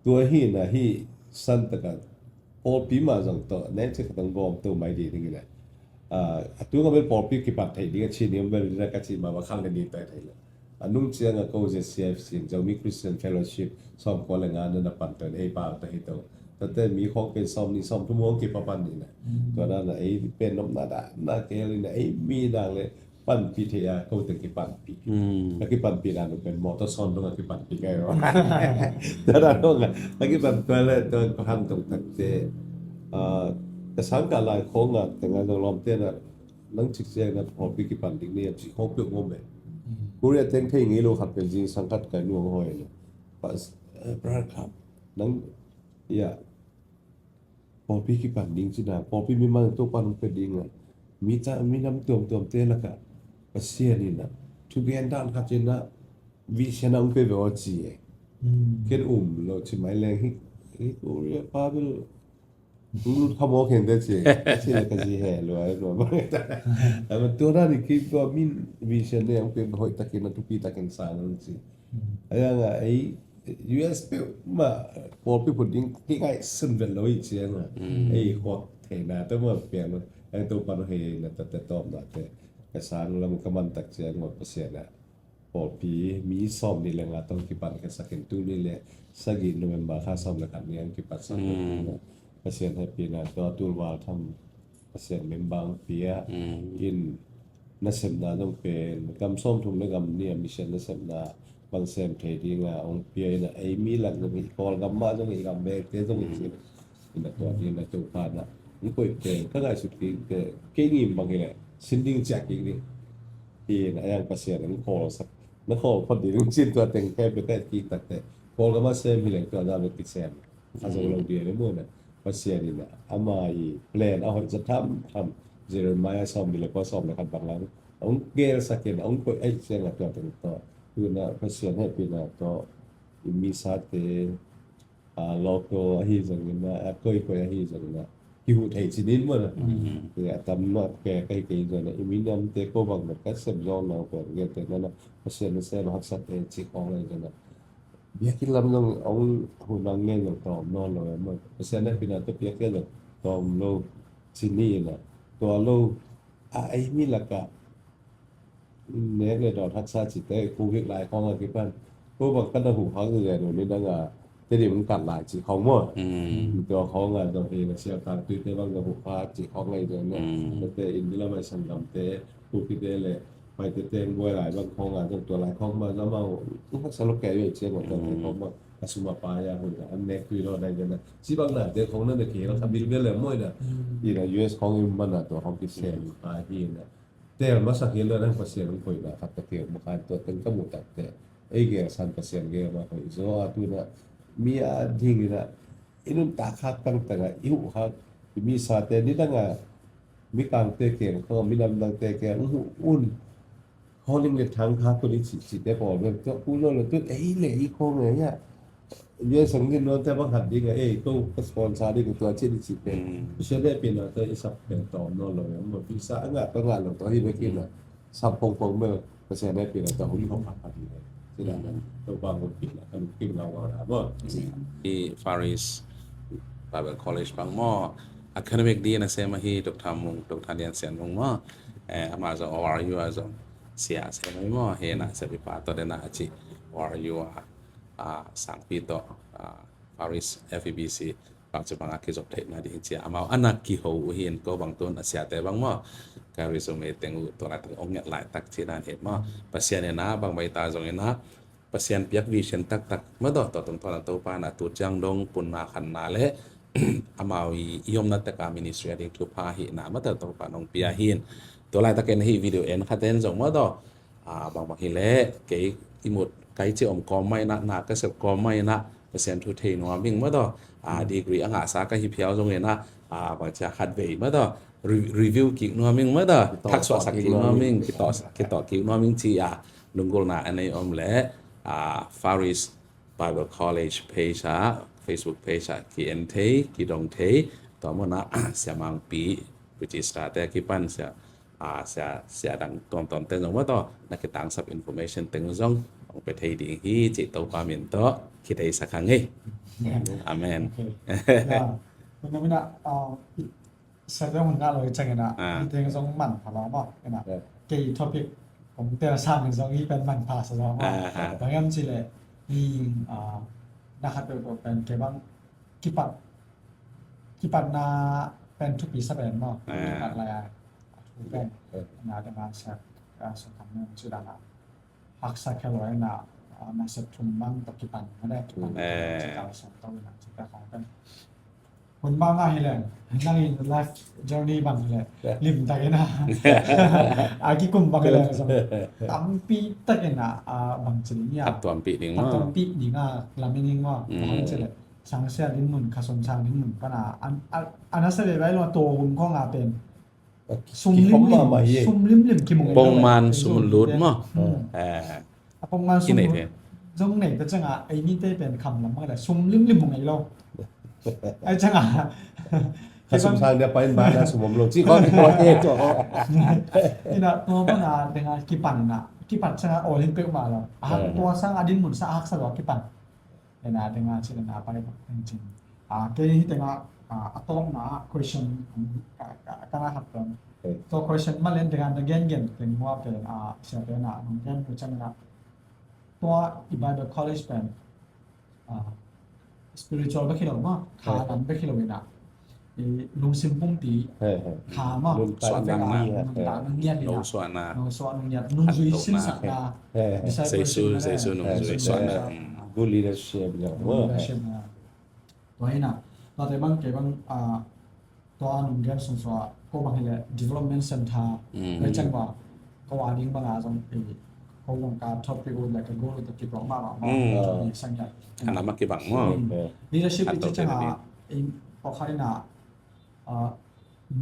tua hi na hi san taka pawlpi mah zong tawh neng cik tang gawm to mai ding ding hi na a tu nga bel pawlpi kipat thei ding a ci ni bel na ka ci ma ma khang ka ni tai thei lo. A nung ciang a ko Z C F sin Zomi Christian Fellowship sawm kua le nga na na pan ton ei pau ta hi to. Tate mi khawng pen sawm ni sawm thum hong kipa pan ni na. Tua na na ei pen nop na da na ke li na ei mi dang le panpi thei a ko te kipanpi. Ka kipanpi na nu pen motor son dong a kipanpi kai ro. Tua na dong a kipan tua le tua ko han tong tak te. Ka sang ka lai khawng a teng a dong lom te na nang cik ciang na pawlpi kipan ding ni a ci khawng peuh ngom e. Korea teng thei ngei lo khat pen zingsang khat kai nuang hoi lo. Pas Abraham nang ya pawlpi kipan ding ci na pawlpi mi mang to pan pe ding a mi ta mi nam tuam tuam te laka Pasian in a thugen dan khat in a vision a ung pe ve aw ci e. Ken um lo ci mai leng hi Korea pa bel Lut kha mawk hen te ci ci le ka ci he lua lua bang ta. Ama tua na ni ki tua min vision ne ang pe hoih takin a tupi takin sang ang ci. Ayang a ei U S pe ma pawlpi phut ding ki ngai sun vel lo i ci ang a ei huak theina te ma piang lo ang to pan he na ta te tawm na te ka sang lam ka man tak ci ang ma Pasian a. Pawlpi mi sawm nih le nga tawh kipan khe sakin tu nih le sagih November kha sawm le khat ni ang kipat sakin Pasian hehpihna tua tulval tham Pasian member ang pia in nasepna zong pen gam sawm thum le gam nih a mission nasepna bang sem thei ding a ong pia in a ei mi lak zong hi Kawlgam mah zong hi gam vekte zong hi in a tua ding a tua phan a Hong koih pen ka ngaihsut kik teh, kei ngim bang hi leh sin ding ciah kik ding. Hi na, a yang Pasian in hong khawlsak, na khawl phot ding hong cin, tua teng khempeuh ka et kik tak teh, Kawlgam ah sem hi leng tua dan bek kisem a zong lo ding hi mawk na. Pasian in ama i plan a hoih zat hamham, Jeremiah sawmnih le kua sawm le khat bang lam hong gelsak in, hong koih ahih ciangin tua teng tawh, tu-in ah Pasian hehpihna tawh i misate, a, local ahi zongin ah, a, koikoi ahi zongin ah, kihuh thei ci-in mawk na. Mm. Hi a, tam mah pek ahi kei zongin ah, i minamte ko bang bek ka sep zawh nang pen, gentehna-in ah, Pasian nasem haksate cih khawng ahi zongin ah, biakinn lam zong hong hun nang ngen zong tawm nawn lo e mawk. Pasian hehpihna tawh biakinn zong tawm lo ci-in ah, tua lo a, ei mi lakah nek le dawn haksa cihte, Covid lai khawng a kipan, ko bang ka na huh hak zen uh, nidang a Tedim hong kat lai cih khawng maw. Mm. Tua khawng a zong hi na, Sialtang tuite bang na huh hak cih khawng ahi zong na. Mm. Tate India lam ah i sanggamte, Kukite le Paite teng buai lai bang khawng a zong, tua lai khawng bang zong amau hong haksa lo kei ve, cia mawh tate khawng bang a sum a pai a hun a an nek tui lo nai zong na. Ci bang nate khawng na na kihel kha bilbel le mawk na. Mm. Hi na, U S khawng i man a tua khawng kisem a hi na. Tel masak hi lo nang, Pasian hong koihna khat ka keu makain tua teng ka muh tak teh, ei gel san Pasian gel mah hoih zaw a, tu-in ah mi a dingin ah i nuntak khak tangtang ah i huh khak, i misate nidang a mikangte kiang khawng, minam dangte kiang hong huh un, calling le thang khak un i cih cihte pawl bel tua kul lo lo, tu ei le i khawng ei ah. Ye song gin nuam te bang hat ding a, ei, ko ka sponsor ding tua ci ding ci pen. Mm. Sia de pin a te i sap pen tawm nawn lo, maw, visa a ngah tawh ngah lo tawh hi bek in a. Mm. Sap pongpong bel, Pasian de pin a tawh hun hong hat hat ding a. Ci dan a, mm, Topa hong pin a, ka lungkim ngau ngau na, maw. Mm. I Far East Bible College bang maw, academic dean a sem ahi Doctor Mung, Doctor Lian Sian Mung maw. Eh, amah zong O R U a zong sia sem ahi maw, hi na, sia pi pa tawh de na ci O R U a. A, sangpi tawh, a, Far East F E B C bang ci bang a kizop theihna ding hi ci a, amau a na kiho uh hi in, ko bang tu-in a siate bang maw, ka resume teng uh tua laitak hong nget laitak ci dan hi maw. Pasian in a bang baita zongin a, Pasian piak vision taktak maw, tua tungtawn a Topa in a tu ciang dong punna khanna le amau i, i omna tek a ministry a ding thupha hihna maw, tua Topa in hong pia hi in. Tua laitakin hih video en khat en zong maw, tua a, bangbang hileh kei i mut kai ci om kawm mah inah, na ka sep kawm mah inah, Pasian thu thei nuam ing mah tawh. A, degree a ngahsa ka hi phial zong inah, a, bangcia khat vei mah tawh, re-, review kik nuam ing mah tawh, thaksuahsak kik nuam ing, kitawh, kitawh kik nuam ing ci a, lunggulhna a nei om leh, a, Far East Bible College page ah, Facebook page ah ki-en thei, kidong thei. Tua munah Sia Mangpi, British rate a kipan sia, a, sia, sia dang tuamtuam teng zong mah tawh, na kitangsap information teng zong hong pia thei ding hi cih Topa min tawh kitheisak hang ei. Amen. Okay. Ya. Sia te hun ngah lo hi ciangin ah, ah, hih teng zong manpha lo maw. Inah, kei topic kong tel sangin zong hih pen manpha sa lo maw. Ah, ah. Bang hiam cih leh, hih, ah, na khat peuhpeuh pen kei bang kipat, kipatna pen thupi sa pen maw. Ah. Kipat lai a thu pen. Eh. Na dang a sia, ah, sia kam nen ci dang a haksa khe lo inah, ah, nasep thum bang tawh kipan, mah de, kipan, eh, ci kal sawm tawh inah, ci kal khawng pen. Hun bang ah hi leng, nang in life journey bang hi leng, eh, limtak inah. A kikum bang hi leng zong, tampi tak inah, ah, bang ci ding hiam, a tuampih ding maw, a tuampih ding a lam in ding maw. Mm. Bang ci leng, sangsia dinmun, kha sung sang dinmun pan a, an, a, a na sa veve lo, tua hun khawng a pen sum limlim, sum limlim kimong. Pongman sum lut maw. Hmm. Eh. A pongman sum lut zong nei ta ciang a, ei mite pen kham lam mah leh sum limlim hong ei lo. Ei ciang a, kha sum sang dia pa in ba na sum om lo ci khawng, ci khawng, ci khawng. Inah tua pan a dang a kipan inah, kipat ciang a awl hi peuhmah lo. A, eh, tua sang a dinmun sa haksa lo a kipan. Ena, dang a ci leh na pai bang teng cin. A, kei hi teng a, a, a tawpna question, ka, ka, ka na hat pen. Eh. Tua question mah leh dang a na gengen teng mah pen, a, sia pen a, nong gen uh ciangin a, tua i Bible College pen, a, spiritual bek hi lo maw, tha lam bek hi lo inah. I lungsim pumpi, he, he, kha maw. Nuntakna ngiat, nuntakna ngiat hi na. Nuntakna ngiat, nungzui sinsakna. He, he. Discipleship, Jesu, na, Jesu nungzui, he, sinsakna. Good leadership, ya. Good leadership, ya. Tua hi na. Tua te bang kei bang, ah, tua a nung gen sung sua ko bang hileh development center. Mm. Lai chang ba ko a ding bang a zong ei ko bang ka topic u le ka goal u ta kipawk mahmah. Mm. Ni sang ya. Ana ma kibang mo. Mm. Leadership i ci chang a ei pawk kha ina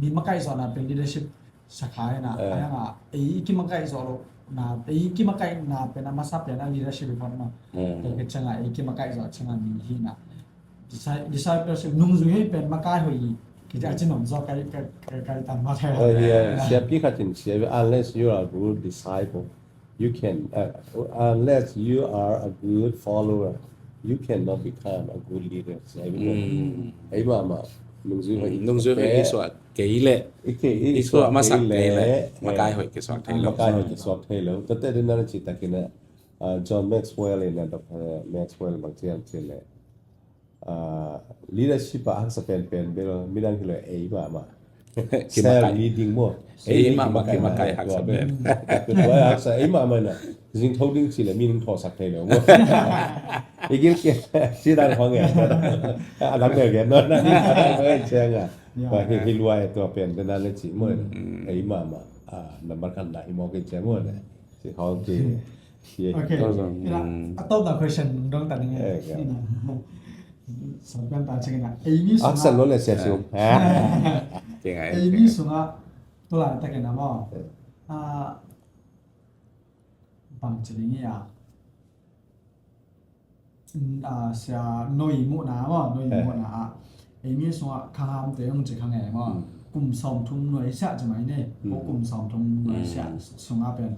mi makaih zawhna pen leadership sakha ina a yang a ei kimakaih zawh lo na ei kimakaihna pen a masa pen a leadership i pawk ma. Ei ka chang a ei kimakaih zawh chang a mi hi na. Discipleship nungzui hei pen makai hoih i ki a ci nong zaw kai kai kai tam ma thei. Oh yeah, siap ki khat in siap, unless you are a good disciple, you can, uh, unless you are a good follower, you cannot become a good leader. Siap ki ei mama nungzui hoih, nungzui hoih i suak kei leh i suak masak kei leh makai hoih ki suak thei lo. Makai hoih ki suak thei lo. Tate din na ci takin a John Maxwell in a Doctor Maxwell bang ci a ci leh leadership a haksa penpen bel midang hi lo ei mahmah. Sel leading maw. Ei mahmah kimakai haksa pen. Tua haksa ei mahmah na zing tho ding ci le mi ning thawsak thei lo maw. I gil ke si dan hong e. A dang bel gen no na ni hong e ciang a. Ba hi hi luai tua pen te na le ci maw. Ei mahmah. Number khan na hi maw ke ciang maw. Si hong ki Okay. Ina a tawpna question dong ta ning e. Ina. Sampiang ta cik ina ei mi sunga. Aksan lo le sia siu. Ei mi sunga tulai ta kena maw. Bang ci ding ia. Sia noi muhna maw, noi muhna a ei mi sunga khanghamte hong ci khange maw. Kum sawmthum nuai sia ci mai ne. Ko kum sawmthum nuai sia sunga pen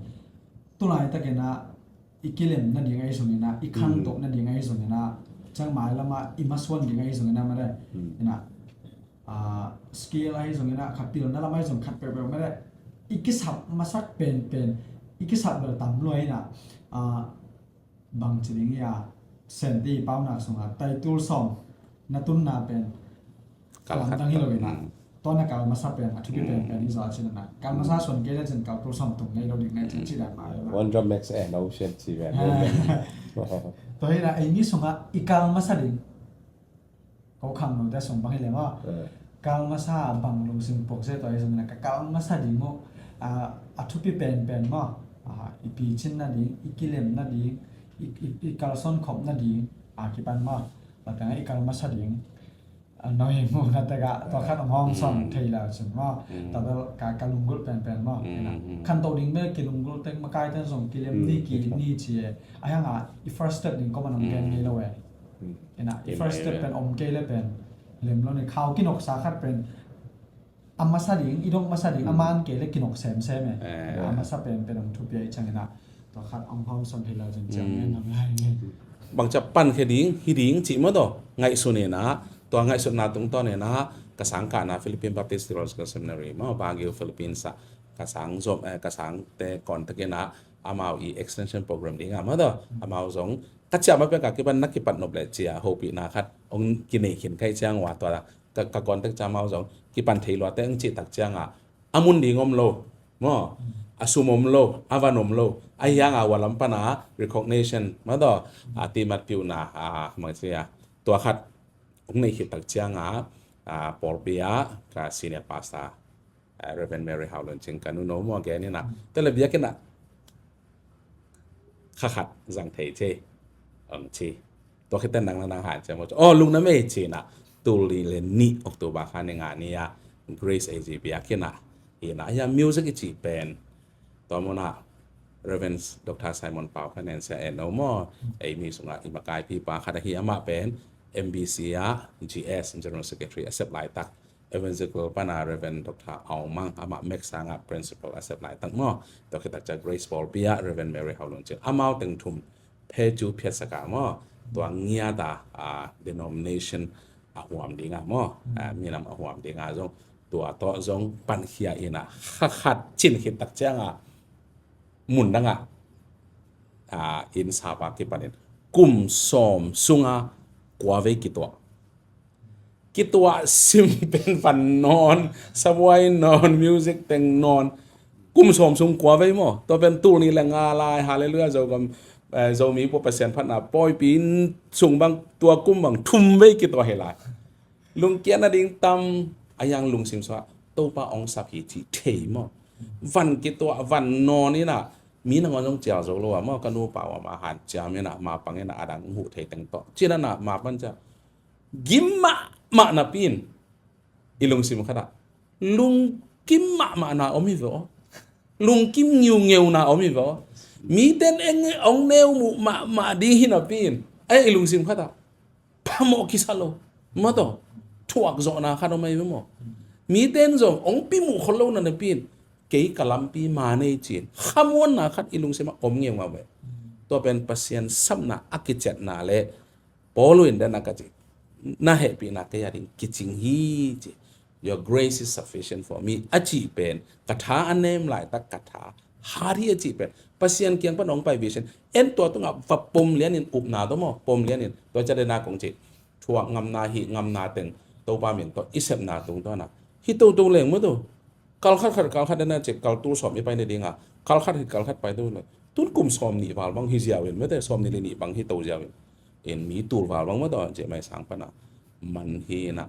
tulai ta kena i kilem nading ahi zongin ah, i khangto nading ahi zongin ah, ciang mai lamah i masuan ding ahi zongin ah made. Ina skill ahi zongin ah, kha pilna lam ahi zong khat peuhpeuh made. I kisap masak penpen i kisap bel tam lua ina bang ci ding ia senti i paunak sungah taitul sawm na tunna pen kalamdang hi lo ina. Tua na kal masa pen a thupi penpen hi zaw a cin ana kal masa suan kei le cin kal tul sawm tung ngei lo ding ngei cin ci dan ma. One drop makes an ocean ci ven. Tua hi na ei mi sungah i kal masa ding ko khang lo te sung bang hi le maw. Kal masa bang lungsim puak se tua hi zong ina ka kal masa ding maw. A thupi penpen maw. I picin nading, i kilem nading, i kalson khop nading a kipan maw. Tua tengah i kal masa ding a noi muhna tekah tua khat hong hawm sawn thei lo cin maw. Tabel ka lunggulh penpen maw. Khanto ding bel kilunggulh tek makai ten zong kilem ni ki ni ci e. A hiangah i first step ding ko man hong gen ngei lo e. Ina i first step pen om kei le pen lem lo ni khau kinoksa khat pen a masa ding, i dong masa ding a man kei le kinok semsem e. A masa pen pen hong thupi a i ciang ina. Tua khat hong hawm sawn thei lo cin ciang ngen hong lai ngen. Bangcia pan khe ding hi ding cih maw taw ngaihsun ina. Tua ngaihsutna tungtawn ina ka sang kahna Philippine Baptist Theological Seminary maw Baguio Philippines ah ka sang zom ka sangte kawntak ina amau i extension program ding ah maw taw amau zong ka ciah ma pen ka kipan na kipat nop le cia hopihna khat hong kinei khin kai ciang ua tua ka contact ciang amau zong kipan thei luate hong cih tak ciang ah a mun ding om lo maw. A sum om lo, a van om lo. A hiang a ua lam pana recognition maw taw a timat piuhna a mangcia tua khat hong nei khit tak ciang a pawlpi ah ka senior pastor Reverend Mary Hau Lun Cing ka nu no maw gen ina. Tua le biakinn ah kha khat zang thei ci om ci. Tua khit teh nang le nang han ciam aw lungna mei ci ina. Tul nih le nih October kha ni nga ni a Grace A G biakinn ah hi na. Hia music i cih pen tua mun ah Reverend Doctor Simon Pau kha nen sia en no maw. Ei mi sungah i makaipi pa khat ahi amah pen M B C ah G S General Secretary a sep laitak. Evangelical pana Reverend Doctor Aung Mang amah mek sangah principal a sep laitak maw. Tua khit tak ciang Grace pawlpi ah Reverend Mary Hau Lun Cing amau teng thum phe cu phiatsak ah maw. Tua ngiat a denomination a huam ding ah maw. Minam a huam ding ah zong tua tawh zong pankhia ina kha khat cin khit tak ciang ah mun dang ah inn sap a kipan in kum sawm sungah kua vei kituah. Kituah sim pen van nawn, sabuai nawn, music teng nawn. Kum sawm sung kua vei maw. Tua pen tul nih le nga lai Hallelujah Zogam Zomi pua Pasian phatna pawipi inn sung bang tua kum bang thum vei kituah hi lai. Lungkiat nading tam A yang lungsim sungah Topa ong sap hi cih thei maw? Van kituah, van nawn inah, mi nangawn zong cial zo lo ah maw, ka nupa uh a ma hanciam inah, ma pang inah, a dang huh thei teng tawh. Cinanah ma pan ciah gim mahmah napi in i lungsim khatah lungkim mahmahna om hi ve aw. Lungkim ngiungeuna om hi ve aw. Miten eng ong neu muh mahmah ding hi napi in, ai i lungsim khatah phamawh kisa lo. Maw taw, thuak zawhna khat om ahi ve maw? Miten zong ong pi muh khol lo na napi in, kei ka lampi ma nei ci-in khamuanna khat i lungsim ah om ngeungau ve. Tua pen Pasian sapna a kiciatna le Paul in dan a ka ci, na hehpihna kei a ding kicing hi ci. Your grace is sufficient for me a cih pen ka tha a nem laitak ka tha hat hi a cih pen Pasian kiang pan ong pai vision. En tua tungah va pom lianin upna tawh maw, pom lianin tua ciah dena kong ci, thuak ngamna, hih ngamna teng Topa min tawh i sepna tungtawn a hi toto leng maw taw. Kal khat khat, kal khat dena ci, kal tul sawm i pai ni dinga, kal khat hi kal khat pai to le, tun kum sawm nih val bang hi ziau in, mete sawm nih le nih bang hi to ziau in. In mi tul val bang maw taw ci mai sang pana man hi na.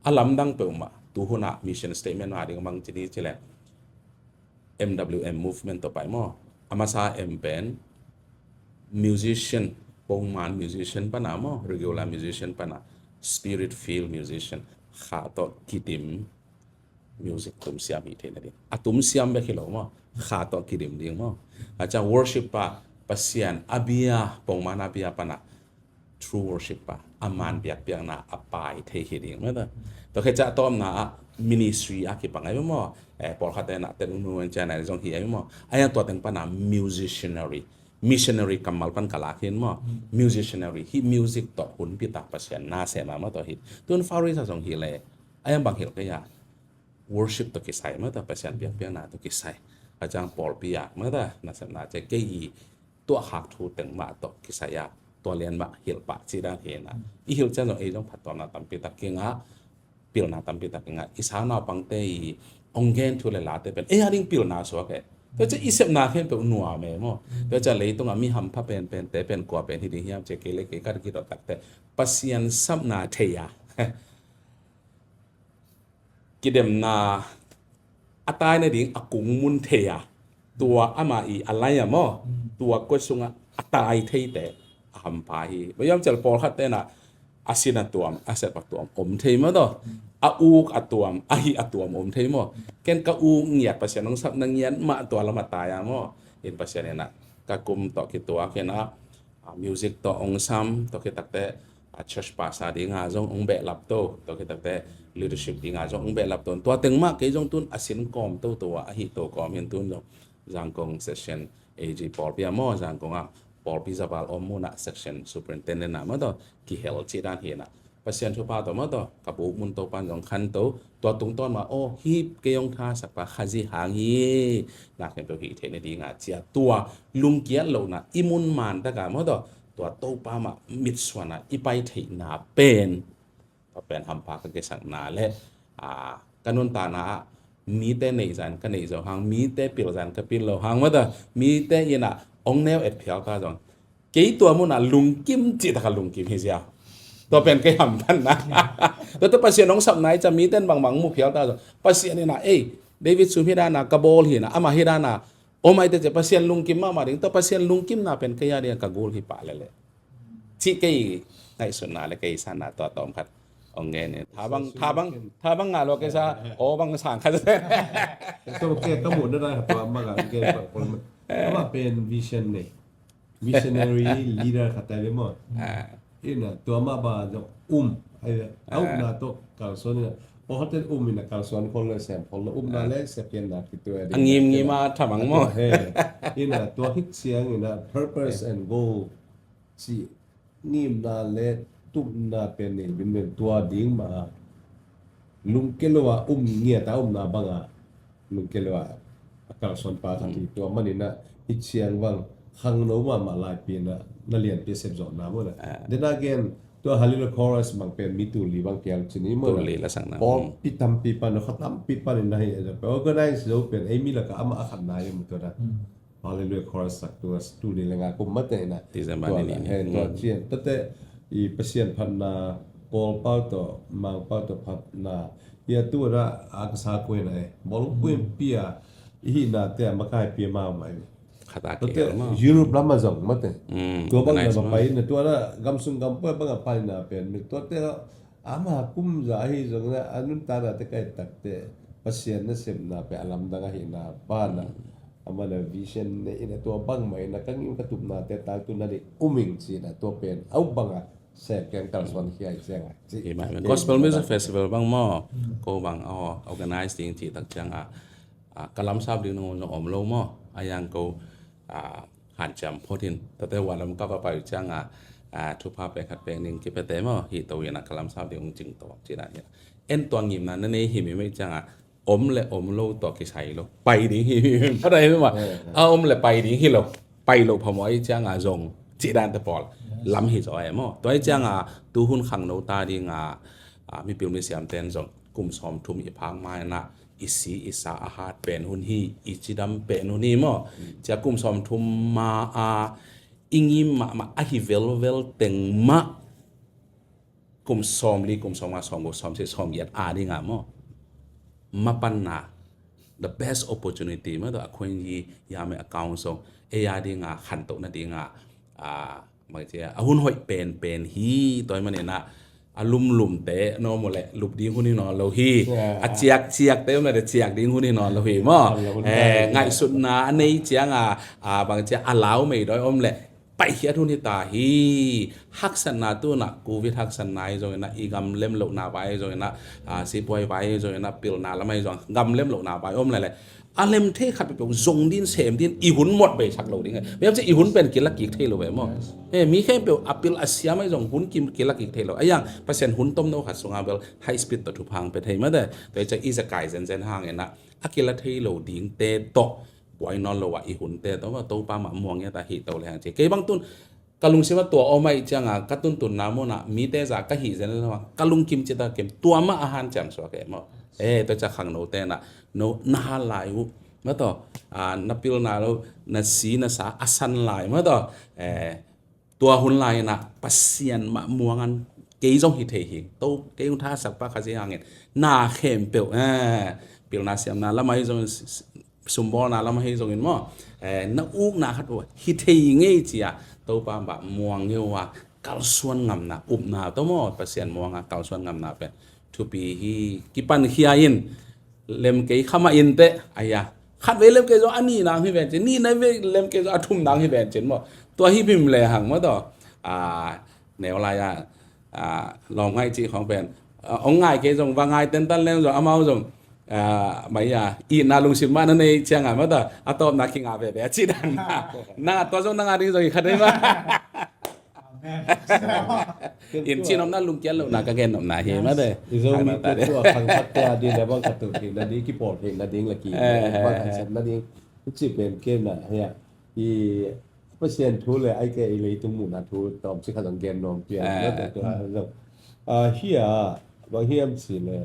A lamdang peuhmah tu hunah mission statement ma ding bang ci ni ci le, M W M movement tawh pai maw? A masa M pen musician, pongman musician pana maw, regular musician pana spirit filled musician, kha tawh kidim music tumsiam hi theihna ding. A tumsiam bek hi lo maw, kha tawh kidim ding maw? A ciang worship pa, Pasian a bia, pongman a bia pana true worship pa, a man biakpiakna a pai thei hi ding maw taw. Tua khit ciah a tawpna ah ministry a kipang ahi maw? Eh, pawlkhat te na ten unu en ciana zong hi ahi maw? A yang tua teng pana musicianary, missionary kammal pan ka lak hin maw? Musicianary hi, music tawh hun pita Pasian na sema maw taw hi. Tun Pharisee zong hi le, a yang bang hilh kei a, worship tawh kisai maw taw, Pasian biakpiakna tawh kisai. A ciang pawlpi a maw taw, na sepna ci kei i tuahkhak thu teng mah tawh kisai a, tua lian mah hilh pah ci dan hi na. I hilh ciang zong ei zong phattuamna tampi tak kingah, pilna tampi tak kingah, i sangnaupangte i ong gen thu le late pen ei a ding pilna suak e. Tua ciah i sepna khempeuh nuam e maw? Tua ciah leitungah mi hampha penpente pen kua pen hi ding hiam ci kei le kei ka kidot takte Pasian sapna thei a kidemna a tai nading a kung mun thei a, tua ama i a lai a maw, tua kua sungah a tai theite a hampha hi. Bawiam cial pawlkhat tena a sin a tuam, a sep a tuam om thei maw taw, a uk a tuam, a hih a tuam om thei maw? Ken ka uk ngiat Pasian ong sapna ngiat mah tua lam a tai a maw? In Pasian inah ka kum tawh kituak inah a music tawh ong sam, tua khit takte a church pastor dinga zong ong behlap to, tua khit takte leadership dinga zong ong behlap to. Tua teng mah kei zong tun a sin kawm toto a, a hih to kawm hin tun zong Zangkong section A G pawlpi a maw, Zangkong ah pawlpi zaval om munah section superintendent na maw taw kihel ci dan hi na. Pasian thupha tawh maw taw ka buk mun Topan zong khanto, tua tungtawn mah aw hih kei ong thasakpa Khazih hang hi. Na khempeuh hih theih nadinga ciah tua lungkiat lohna i mun man taka maw taw, tua Topa mah mitsuana i pai theihna pen, tua pen hampha ka kisakna le a ka nuntakna ah mite neih zan ka neih zo hang, mite pil zan ka pil lo hang maw taw, mite inah ong neu et phial ta zong kei tua munah lungkim cih taka lungkim hi zia. Tua pen kei hamphatna. Tua tua Pasian ong sapna i ca miten bangbang mu phial ta zaw. Pasian inah ei David sum hi dana ka bawl hi na, amah hi dana om aite cia Pasian lungkim mahmah ding. Tua Pasian lungkimna pen kei a ding ka gul hi pah lele. Cih kei ngaihsutna le kei sanna tua tawm khat ong ngen in. Tha bang, tha bang, tha bang ngah lua kei sa aw bang sang khat. Tua kei ka muh na dai ha tua mah ka kei pa pon. Amah pen vision nei. Missionary leader khat tai ve maw? Ina tua mah ba zong um ai ve. A upna tawh kalsuan ina. Pawlkhatte um ina kalsuan khol le sem khol le upna le sepianna kitu a ding. A ngimngim a thamang maw? He. Ina tua hik siang ina purpose and goal ci ngimna le tupna pen nei vin ven tua ding mah a. Lungke lo a um ngiat a umna banga lungke lo a a kalsuan pa khat hi tua maninah hih ciang bang khangno mahmah laipi na na lianpi a sepzawhna mawna. Then again tua Hallelujah Chorus bang pen mi tul li bang kiang cin i mawna. Pawlpi tampi pan kha tampi panin na hi a organize zo pen ei mi laka amah a khatna i mu tua na. Hallelujah Chorus sak tu tu ni lenga kum mate na. December ni ni. Tua cian tate i Pasian phatna Paul pau to Mang pau to phatna Hia tu na a ka sa kuai na e. Bol kuai pia. Ihi na te a makai pia mau mai. Khata ke ma. Europe lama zong mate. Tua bang na mapai na tua na gamsung gampua bang a pai na pen. Tua te ama kum za ahi zong na a nuntakna te kai tak te Pasian na sepna pe a lamdang ahi na pa na. Ama na vision ne ina tua bang mai na kangim ka tupna te tak tu na di uming ci na tua pen au bang a Sep keng kalsuan hiai ciang a. Gospel Music Festival bang maw, ko bang aw organize ding cih tak ciang a, ka lamsap ding nung om lo maw, a yang ko hanciam phot in tate wa lam ka va pai ciang a, thupha pek khat pek ning kipete maw, hi to in a ka lamsap ding ung cing to cih dan hi. En tua ngimna na nei hi mi mai ciang a, om le om lo tawh kisai lo. Pai ding hi, hi, hi, pai ding hi, ma. Eh, eh. A om le pai ding hi lo. Pai lo phamawh ahi ciang a zong cih dan te pawl. Yes. Lam hi zaw e maw. Tua ahi ciang a tu hun khangno ta ding a, a, mipil misiam ten zong kum sawmthum i phak ma in a i si i sa a hat pen hun hi, i cidam pen hun hi maw. Mm. Cia kum sawmthum ma a i ngim mahmah ahi velvel teng mah kum sawmli, kum sawmnga, sawmguk, sawmsagih, sawmgiat a ding a maw. Mapanna, the best opportunity maw, tua a khuan yi ya me account song, e ya ding a, khantoh na ding a, a, mai cia, a hun hoih pen pen hi, tua man ina, a lumlum te, no mo le, lup ding hun hi no lo hi, a ciak ciak te, om le ciak ding hun hi no lo hi maw. Ngaihsutna, a nei ciang a, a, bang cia, a lau mei doi om le, paikhiat hun hi ta hi. Haksatna tu na, Covid haksatna hi zong ina, i gam lem lohna vai hi zong ina, a, sipuai vai hi zong ina, pilna lam hi zong, gam lem lohna vai om lele. A lem thei khat peuh zong din sem din, i hun mot bei sak lo ding. Bem ci i hun pen kila kik thei lo ve maw. E, mi khempeuh a pil a siam hi zong hun kim kila kik thei lo. A yang, Pasian hun tom no khat sunga bel, high speed to thuphang pe thei ma de. Tua i ca i zakai zen zen hang ina, a kila thei lo ding te to. Buai nawn lo a i hun te, to, Topa mah muang ngiat a hi to le hang ci. Kei bang tun, ka lungsim a tua om ahi ciang a, ka tuntun na mun a, mi te za ka hi zen lo a, ka lungkim ci ta kem, tua mah a hanciam suak e maw. E, tua cia khangno te na, no, na hal lai uh, ma to, a, na pilna lo, na si, na sa, a san lai, ma to, e, tua hun lai ina Pasian mah muangan kei zong hi thei hi. To kei hong thasak pa kha ci hangin na khempeuh, eh, pilna siamna lam ahi zongin, s-, s-, sumbawlna lam ahi zongin maw, eh, na ukna khat uh hi thei ngei cia Topa mah muang ngeu a kalsuan ngamna upna to maw Pasian muanga kalsuan ngamna pen thupi hi. Kipan khia in lem kei kha mah in teh, aya. Khat vei lem kei zong a nih nang hi ven cin, nih na vei lem kei zong a thum nang hi ven cin maw. Tua hi bim le hang maw taw. A, neu lai a, a, lawm ngai cih khawng pen. A, ong ngai kei zong va ngai tentan leng zong amau zong, a, mai a, itna lungsim mah na nei ciang a maw taw. A tawpna kinga veve a cih dan. Na, tua zong na nga ding zong i khat ei maw. Amen. In cin omna lungkiat lohna ka gen omna hi ma de. I Zomi te tua khang khat te a ding le bang khat tu theihna ding kipawl theihna ding le ki bang khat sepna ding. I ci pen kei na hia. I Pasian thu le ai ke i leitung muhna thu tawm ci khat zong gen nuam pian. Ah. Na te tua zong. Ah, hia bang hiam ci le.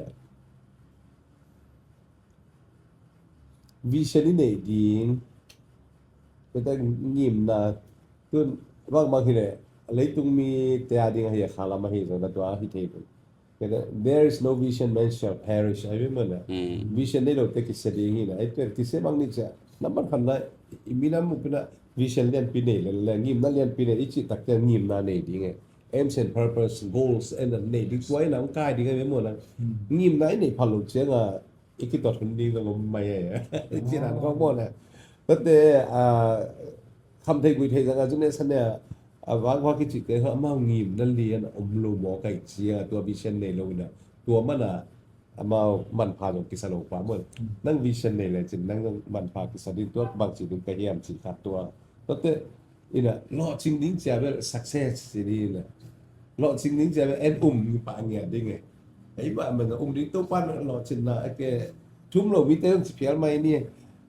Vision i neih ding, tua ngimna, tun bangmah hi leh, leitung mi te a ding ahi a khalam ahi zong na tua hi thei pun. There is no vision, man shall perish. Ahi ve mawna. Mm. Vision nei lo te kisia ding hi na. Ahi pen kisia bang ni cia. Namban khan na, i minam mu pina vision lianpi nei le, le ngimna lianpi nei, i cih tak te ngimna nei ding e. Aims and purpose, goals, and nei ding tua i nang kai ding ahi ve mawna. Mm. Ngimna i nei pha lo ciang a, i kitot hun ding zong om mai e. Cih dan khawng maw le. Tate, a, kham thei gui thei zang a zun e san e, a, vang vang kici te amau ngimna lian om lo maw kai cia, tua vision nei lo ina. Tua mana, amau manpha zong kisa lo pa maw. Nang vision nei le cin, nang zong manpha kisa ding tua bang ci ding ka hiam ci kha tua. Tate, ina, lawhcing ding cia bel success ci ding ina. Lawhcing ding cia bel en um pah ngiat ding e. Ei bah man um ding Topa na lawhcinna a ke thum lo mi te ci phial mai ni.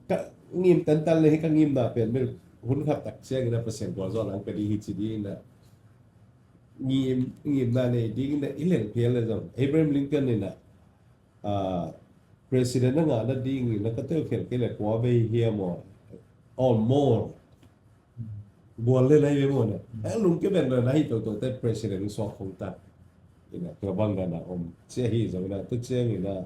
Ka ngim tantan le hi ka ngimna pen bel hun khat tak ciang ina Pasian gualzawhna ang pe ding hi ci ding ina. Ngim, ngimna nei ding ina i leng phial le zong. Abraham Lincoln ina. Ah, President na ngah nading na ka tel khelh kei le kua vei hiam aw, or more. Gual le lai ve maw na. A lungke ven na hi toto te President suak khong ta. Ina tua bang na na om. Cia hi zong ina tu ciang ina.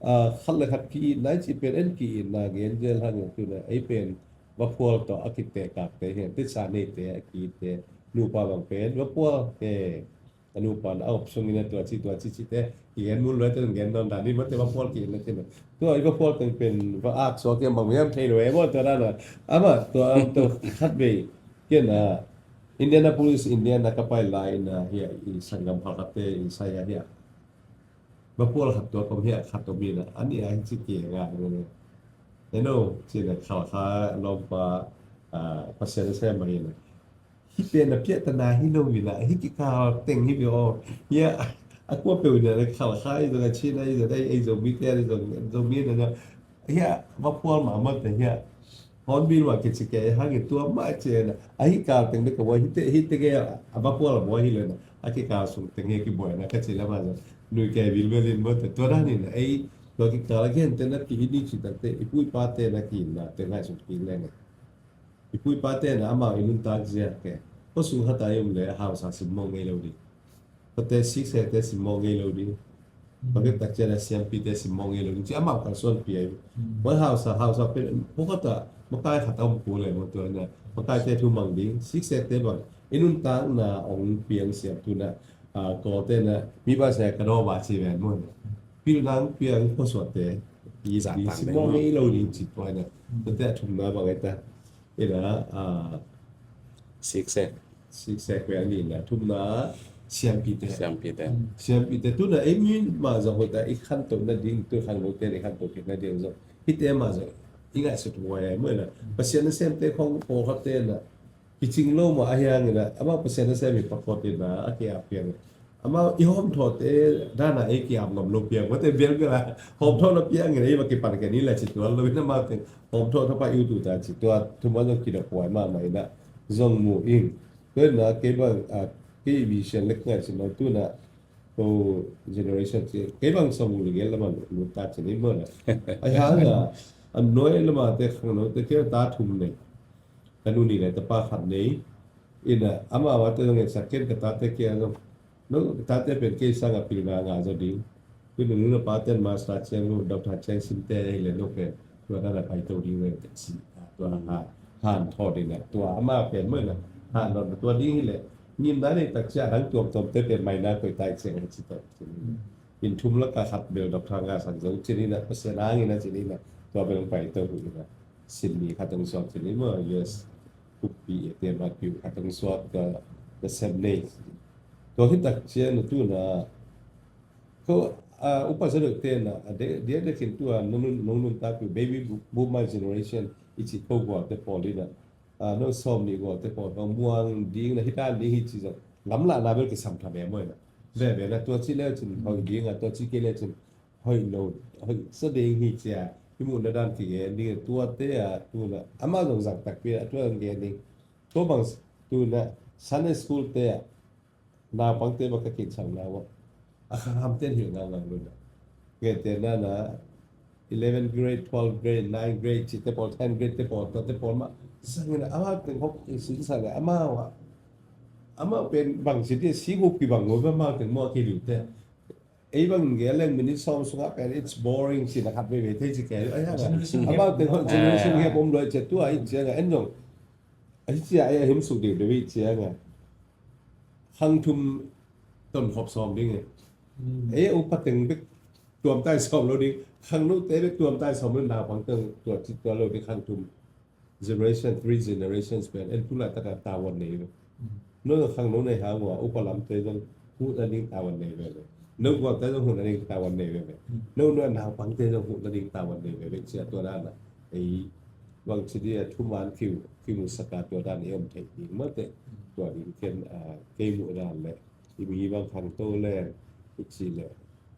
ah, khat le khat ki-itna i cih pen en ki-itna gen zel hang in tu-in ah ei pen vaphual tawh a kitehkakte hi, tisa neite a ki-itte, nupa bang pen vaphual he. A nupa in a op sungin a tua ci tua ci cite kigen mun lua, tua gen nawn dan in mate vaphual ki-itna cih na. Tua i vaphual teng pen va ak suak hiam bang hiam thei lo e maw, tua dan a. Amah tua, tua khat vei ken a Indianapolis, Indiana ka pai lai in a, hiah i sanggam khat khatte i sai a hiah vaphual khat tua kom hiah khat om in a, a nih a hici kigen a, eno, ci-in a Khalkha lawmpa, ah, Pasian a sem mah in a, hih pen a piahtana hi lo in a, hih kikal teng hi ve aw. Hiah a kua peuh in a Khalkha i zong a Chin a i zong a ei Zomite a i zong Zomi in a hiah vaphual mahmah te hiah Hornbill mah kici kei hangin tua mah ci-in a, a hih kal teng bek ka buai, hihte, hihte kei a vaphual a buai hi lo in a, a kikal sung teng hi a kibuaina ka ci leh amah zong nuikei vilvel in maw te, tua dan in a ei tua kikal a gentehna ki-it ni cih takte i pu i pate na ki-itnate ngaihsun kik leng e. I pu i pate na amau i nuntak zia ke, khuasung khat a i om leh hausa simmawh ngei lo ding. Khuate siksekte simmawh ngei lo ding. Tua bek tak ciang a siampite simmawh ngei lo ding ci amau kalsuanpih a hi. Tua hausa, hausa pen pawlkhat ah makai khat a om kul e maw, tua in a makaite thu mang ding, siksekte bang i nuntakna hong piang siam tu-in a, ah, Kawlte in a mi ba se ka daw ba ci ven maw. Pilna hong piang khuasuahte i simmawh ngei lo ding ci tua in a. Tuate a thumna bang e ta. Ina, ah, siksek. Siksek pen a nihna, thumna siampite. Siampite. Siampite. Tu-in a ei mi mah zong hoih tak i khantoh nading, tu khangnote i khantoh kik nading zong hihte mah zong i ngaihsut huai a hi maw ina. Pasian nasemte khong pawlkhatte in a kicing lo mah ahi hangin a, amau Pasian nasem hi pakot in a, a ki-ap piang. Amau i hawmthawhte dan a ei ki-ap ngam lo piang. Mate bialbial a hawmthawh na piang in a, ei va kipan kei ni le ci tuan lo in amau teng hawmthawh thapa i ut ut a ci tua thum a zong kidop huai mahmah in a zong mu ing. Tua in a kei bang, a, kei vision lek ngaihsun lo tu-in a, ko generation ci kei bang sawm ul gel lam a lut ta ci ni maw ina. Ahi hang a, a nuai lam a te khangnote kei ta thum nei. Ka nu nih le tapa khat nei. Ina, amau a te zong etsak ken ka tate kia zong. No, ka tate pen kei sang a pilna ngah zaw ding. Tua nu le pate in master ciang lo, doctor ciang simte hi le no pen tua dan a paito ding ve ci. Tua ha, hanthawn ding a. Tua amau pen maw ina, hanthawn tua ding hi le ngimna nei tak ciang a dang tuamtuamte pen maina koih ta i ciang a ci ta. Inn thum lak a khat bel doctor ngah sak zo ci ni ina, Pasian hang ina ci ni ina. Tua bel paito hi ina. Sin ni khat hong suak ci ni maw, U S Kupi e te ma piu khat hong suak ka, ka sem nei. Tua khit tak ciang a tu-in a, ko, a, upa Za Dok te in a, a de, diakdiak in tua, nong nun, nong nuntak piu baby bo-, boomer generation i ci ko gual te pawl in a, a, nong sawm nih gual te pawl, ka muang ding na hi dan ding hi ci zong, lamlahna bel kisam tham e maw ina. Veve na tua ci le cin hoih ding a, tua ci kei le cin hoih lo, hoih sa ding hi cia, i muhna dan kigen ding a, tuate a, tu-in a, amau zong zang takpi a, tua zong gen ding. Tua bang tu-in a, Sunday school te a, naupangte bang ka kinsauna uh a, a khanghamte in hilh ngaungau lo in a. Gentehna in a, eleven grade, twelve grade, nine grade, cite pawl, ten grade te pawl, tuate pawl mah zang in a, amau teng hop i sinsak le, amau a, amau pen bang ci ding, si gup kibang lo, amau teng mawh a kilih te. Ei bang gen leng minute sawm sungah pen it's boring ci na khat veivei thei ci kei. Ai hang a, amau teng hawh generation gap om lua i cia, tua i ciang a en zong, a hi cia ei a him suk ding deuh i ciang a, khang thum ton khop sawm ding e. Ei a upa teng bek tuamtai sawm lo ding, khangnote bek tuamtai sawm lo, naupang teng tua ci tua lo ding, khang thum generation, three generations pen en tu laitak a tavuan nei ve. No khangno nei hang ua upa lamte zong huh nading tavuan nei veve. No gualte zong huh nading tavuan nei veve. No, no naupangte zong huh nading tavuan nei veve. Cia tua dan a, ei, bang ci ding a, thuman kiu, kimusak a tua dan i om thei ding mate. Tua ding ken, a, kei muh dan le i mi bang khangto le i ci le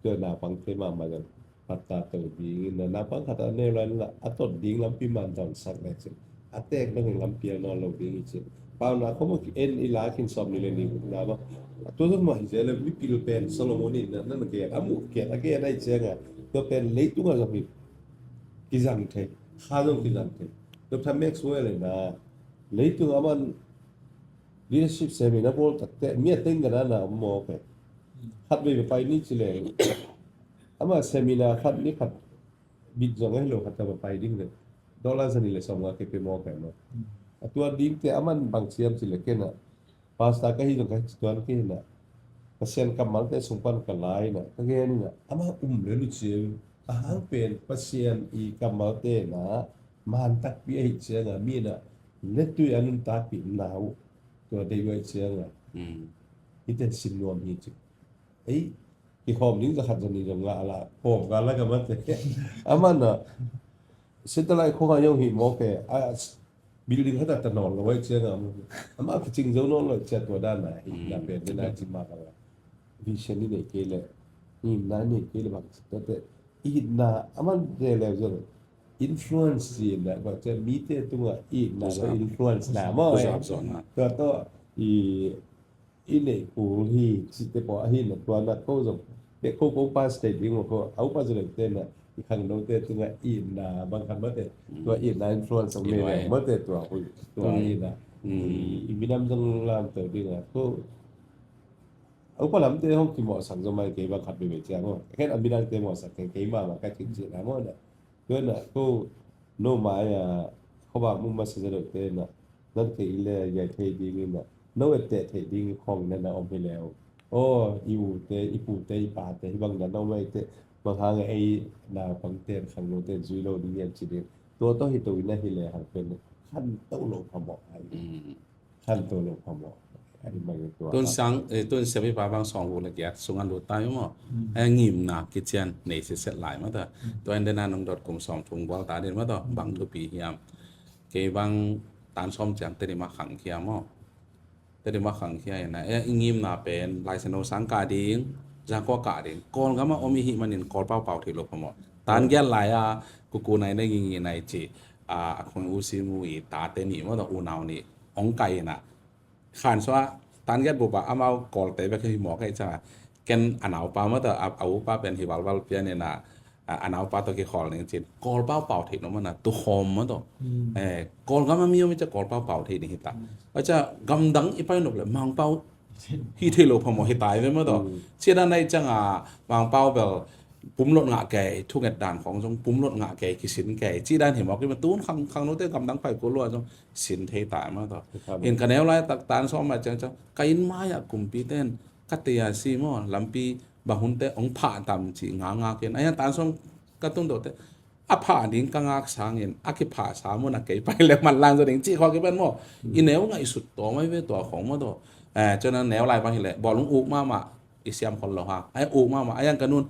tua naupangte mahmah zong patta to ding in a, naupang khat a neu lai in a, a tot ding lampi man dawnsak le cin, a tek dong in lampi a nawn lo ding i cin. Pauna khawm a ki en i la khin sawm ni le ni na ba. A tua zong mah hi cia le mipil pen Solomon in a, nan a gen, a muh kiat a gen a i ciang a, tua pen leitung a zong hi kizang thei, kha zong kizang thei. Doctor Maxwell in a, leitung a man leadership seminar bawl takte mi a teng ka na na om maw pen. Khat vei pai ni ci le Ama seminar khat ni khat bit zong a hi lo khat ka va pai ding le dollar zani le sawm nga ke pe maw kai maw. A tua ding te aman bang siam ci le ken a pastor ka hi zong ka hi tuan ke na Pasian kammal te sung pan ka lai na ka gen na ama um le lu ciam a hang pen Pasian i kammal te na man takpi a hi ciang a mi na le tui a nun takpi na uh tua dei uh a hi ciang a i ten sim nuam hi ci. Ei, kikhawm ding zakhat zani zong ngah la khawm ka la ka mate. Aman a satellite khong a yong hi mawk e a building khat a ta nawn lo ai ciang a mawk e. Ama kicing zo nawn lo ai ciang tua dan a hi na pen na ci ma ka la. Vision ni nei kei le ni na nei kei le bang ci tua te i na aman te le zo influence ci na ba ciang mi te tunga i na influence na mawk e. Tua to i i neih kul hi cihte pawh ahi na tua na ko zong pek ko ko pass thei ding maw ko a upa zaleng te na i khangno te tunga itna bang khat mate tua itna influence ang mene mate tua hui tua itna i minam zong lam to ding a ko a upa lam te hong kimawhsak zong mai kei bang khat bebe cia maw ken a minam te mawhsak kei kei mama ka cin cin a maw na Tua na ko no mai a kho ba mu ma sa zalo te na nan ke ile yai thei ding na no et te thei ding khong na na om hi leo. O i u te i pu te i pa te hi bang na no mai te bang hang ei na pang te khang lo te zui lo ding yan ci ding. Tua to hi to ina hi le hang pen khan to lo pha mo ai. Khan to lo pha mo. Tun sang tun siapipa bang sawng vuk le giat sungan lut ta hi maw? Ngimna kician nei siset lai maw ta? Tua en dena nong dot kum sawm thum gual ta din maw ta? Bang thupi hiam? Kei bang tan sawm ciang Tedim a khang khia maw? Tedim a khang khia ina e i ngimna pen Laisiangtho sang kah ding, Zangkua kah ding, Kawlgam a om i hih manin Kawl paupau thei lo pha maw? Tan giat lai a kuku nai nai ngingi nai ci a khong u si mu i tate nih maw ta unau nih ong kai ina Khan sua tan giat bupa amau Kawlte bek hi mawk ei canga ken a naupa maw ta a upa pen hi valval pian ina a naupa to kikhawl ning cin Kawl paupau theih no mana tukhawm maw to Kawlgam a mi om i ca Kawl paupau theih ning hita a ca gamdang i pai nop le Mangpau hi thei lo pha maw hi tai ve maw to cia dan nai canga Mangpau bel pumlot ngah kei thunget dan khong zong pumlot ngah kei kisin kei ci dan hi mawk i ma tun khang khang note gamdang pai ko lua zong sin thei ta ma to. In ka neu lai tak tan sawm ma ciang ciang ka inn mai ah kumpi ten ka te a si maw lampi bang hun te ong phah tam ci nga nga ken a hian tan sawm ka tung do te a phah ding ka ngak sangin a kiphah sa mun a kei pai le man lang zo ding ci kho ki ban maw. I neu ngai sut to mai ve to khong maw to. Eh, cho na neu lai bang hi le bawlung uk ma ma i siam khol lo ha. Ai uk ma ma a yang ka nun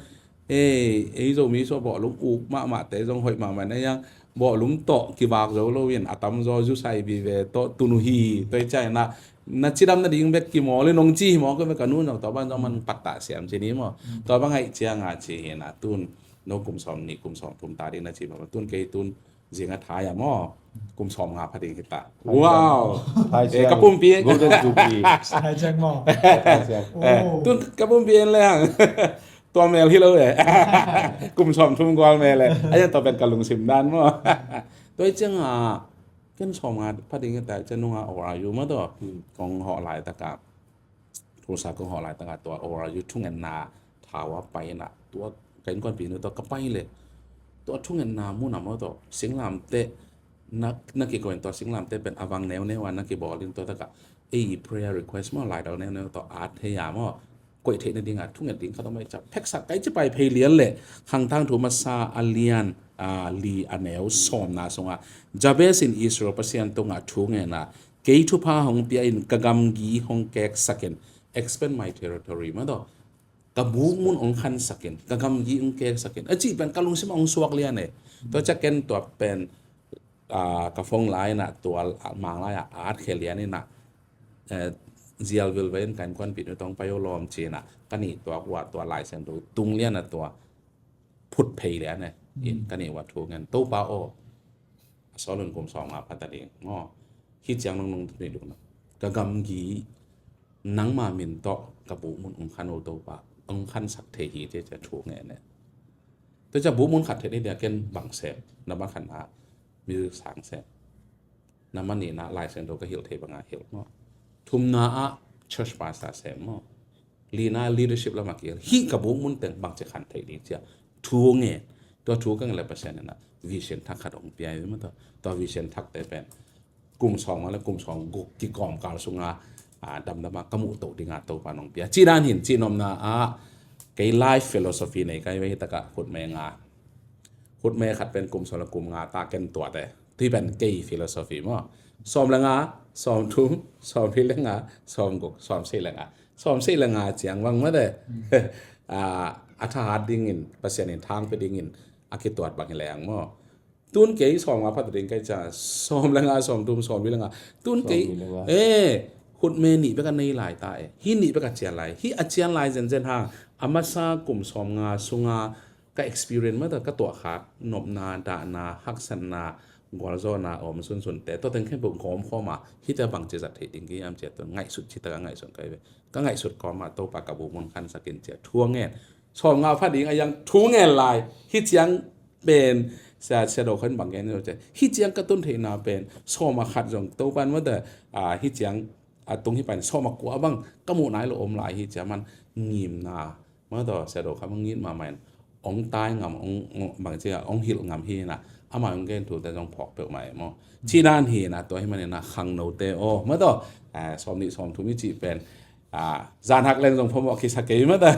Ei, ei Zomi saw bawhlung uk mahmah te zong hoih mahmah na yang bawhlung tawh kivak zo lo in a tamzaw zusai vive tawh tunu hi toi chai na na cidam na ding bek kimawl in nong ci hi maw ka vek a nu nong tawh ban zong man pattah siam ci ni maw tawh bang aih cianga ci hi na tun no kum sawm nih kum sawm thum ta ding na ci maw tun kei tun Zinga thai a maw kum sawm nga pha ding hita. Wow. Thai siang. Eh, ka pumpi. Golden Jubilee. Thai siang maw. Thai siang. Eh, tun ka pumpi en le hang. Tua mel hi lo eh. Kum sawm thum gual mel eh. Aia tua pen ka lungsim dan maw. Tua i ciang a ken sawm nga pha ding hita i ciang nunga O R U maw tua. Kong hawh lai taka. Tulsa kong hawh laitakah tua O R U thungetna thau a pai inah tua ka innkuanpihnu tua ka pai le tua thungetna munah maw tawh singlamteh na, na kiko in tua singlamteh pen a vang neuneu a na kibawl in tua takah ei prayer request maw laidal neuneu tawh at thei a maw koih theih nadingah thunget ding khat a maw i ca pheksak kai ci pai phei lian le khangthang thu masa a lian a li a neu sawmna sungah Jabez in Israel Pasian tungah thu ngenah Kei thupha hong pia in ka gamgi hong keksakin, expand my territory, mah tawh ka bukmun hong khansakin, ka gamgi hong keksakin a cih pen ka lungsim hong suak lian e. Tua ciah ken tua pen ka phone line ah tua Manglai ah at khia lian inah zial vilvel in ka innkuanpihnu tawh hong pai uh lawm ci inah ka nih tuak uh ah tua Lai Siangtho tung lian ah tua phut phei lian e. In ka nih uh ah thu ngen Topa aw a sawl un kum sawm nga pha ta ding maw. Hih ciang nong nong nih duk na ka gamgi nangma min tawh ka bukmun ong khan uh Topa ong khansak thei hi cia cia thu nge ne. Tua cia bukmun khat thei ni dia ken bang sem na bang khan a music sang sem na mani na Lai Siangtho ka hilh thei banga hilh maw. Thumna ah church pastor sem maw. Lina leadership lamah kihel. Hih ka buk mun teng bangci khan theih ding ci-a thu ngen. Tua thu ka ngen le Pasian in ah vision thak khat hong pia hi mah tawh. Tua vision thakte pen kum sawm nga le kum sawm guk kikawmkal sunga, ah, damdama ka muh toh dinga Topa in hong pia. Cih dan hi in, cih nopna ah kei life philosophy nei ka hi ve. Hih takah khutme nga, khutme khat pen kum sawm le kum nga ta ken tuate. Tui pen kei philosophy maw. Sawm le nga, sawm thum, sawm li le nga, sawm guk, sawm sei le nga. Sawm sei le nga ciang bang mah de. Ah, a thahat dingin, Pasian in thang pia dingin a kituat bang hi leng maw. Tun kei sawm nga phat ding kai ca, sawm le nga, sawm thum, sawm li le nga. Tun kei, eh, khutme nih bek a nei lai ta e. Hih nih bek a cian lai. Hih a cian lai zenzen hang, a masa kum sawm nga sunga ka experience mah tawh ka tuahkhak nopna, dahna, haksatna, gualzawhna a om sunsunte, tua teng khempeuh gawm khawm a, hihte bangci zat theih ding ki hiam ci-a tun ngaihsut, cih takah ngaihsun kai ve. Ka ngaihsut kawm a Topa ka buk mun khansak in ci-a thu a ngen. Sawm nga phat ding a yang thu ngen lai. Hih ciang pen, sia, sia do khan bang ngen ci-a. Hih ciang ka tun theihna pen sawm a khat zong Topa in mah tawh, ah, hih ciang a tung hi pan sawm a kua bang ka muh nai lo om lai hi ci-a man ngimna. Mah tawh sia do kha mah ngit mahmah in, ong tai ngam, ong, ong, bang ci-a, ong hilh ngam hi na, amah ong gen thute zong phawk peuhmah e maw. Cih dan hi na, tua hi manin ah khangnote aw, mah tawh, ah, sawm nih sawm thum i cih pen, ah, zan hak leng zong phamawh kisa kei mah tawh,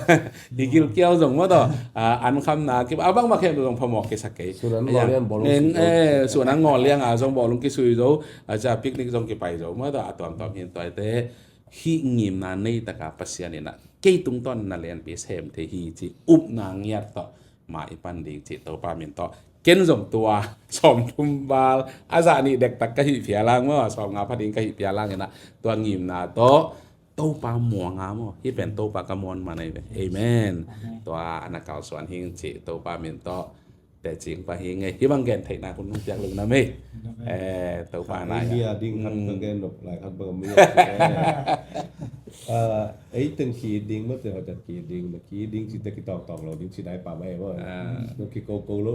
i gilkial zong mah tawh, ah, an khamna, kip, a bangmah khempeuh zong phamawh kisa kei. Sun an ngawh liang bawlung kisui zo. Eh, sun an ngawh liang a zong bawlung kisui zo, a cia picnic zong kipai zo, mah tawh, a tuamtuam hi in tuate, hih ngimna nei taka Pasian in ah kei tungtawn na lianpi sem thei hi ci upna ngiat tawh ma i pan ding ci Topa min tawh. Ken zong tua sawm thum val a zah nih dektak ka hih phial hang maw, sawm nga pha ding ka hih phial hang in ah tua ngimna tawh Topa muang a maw, hih pen Topa ka muan man ahi ve. Amen. Amen. Tua a na kalsuan hing ci Topa min tawh tecing pa hi ngei. Hih bang gen theihna hun nong piak lungdam ei. Lungdam ei. Eh, Topa na India ding khat ka gen nop lai khat bang mi. Ah, ei teng ki ding mah te, hotel ki ding, na ki ding ci te kitawktawk lo ding ci dai pa mai maw. Ah. Nong kikoko lo.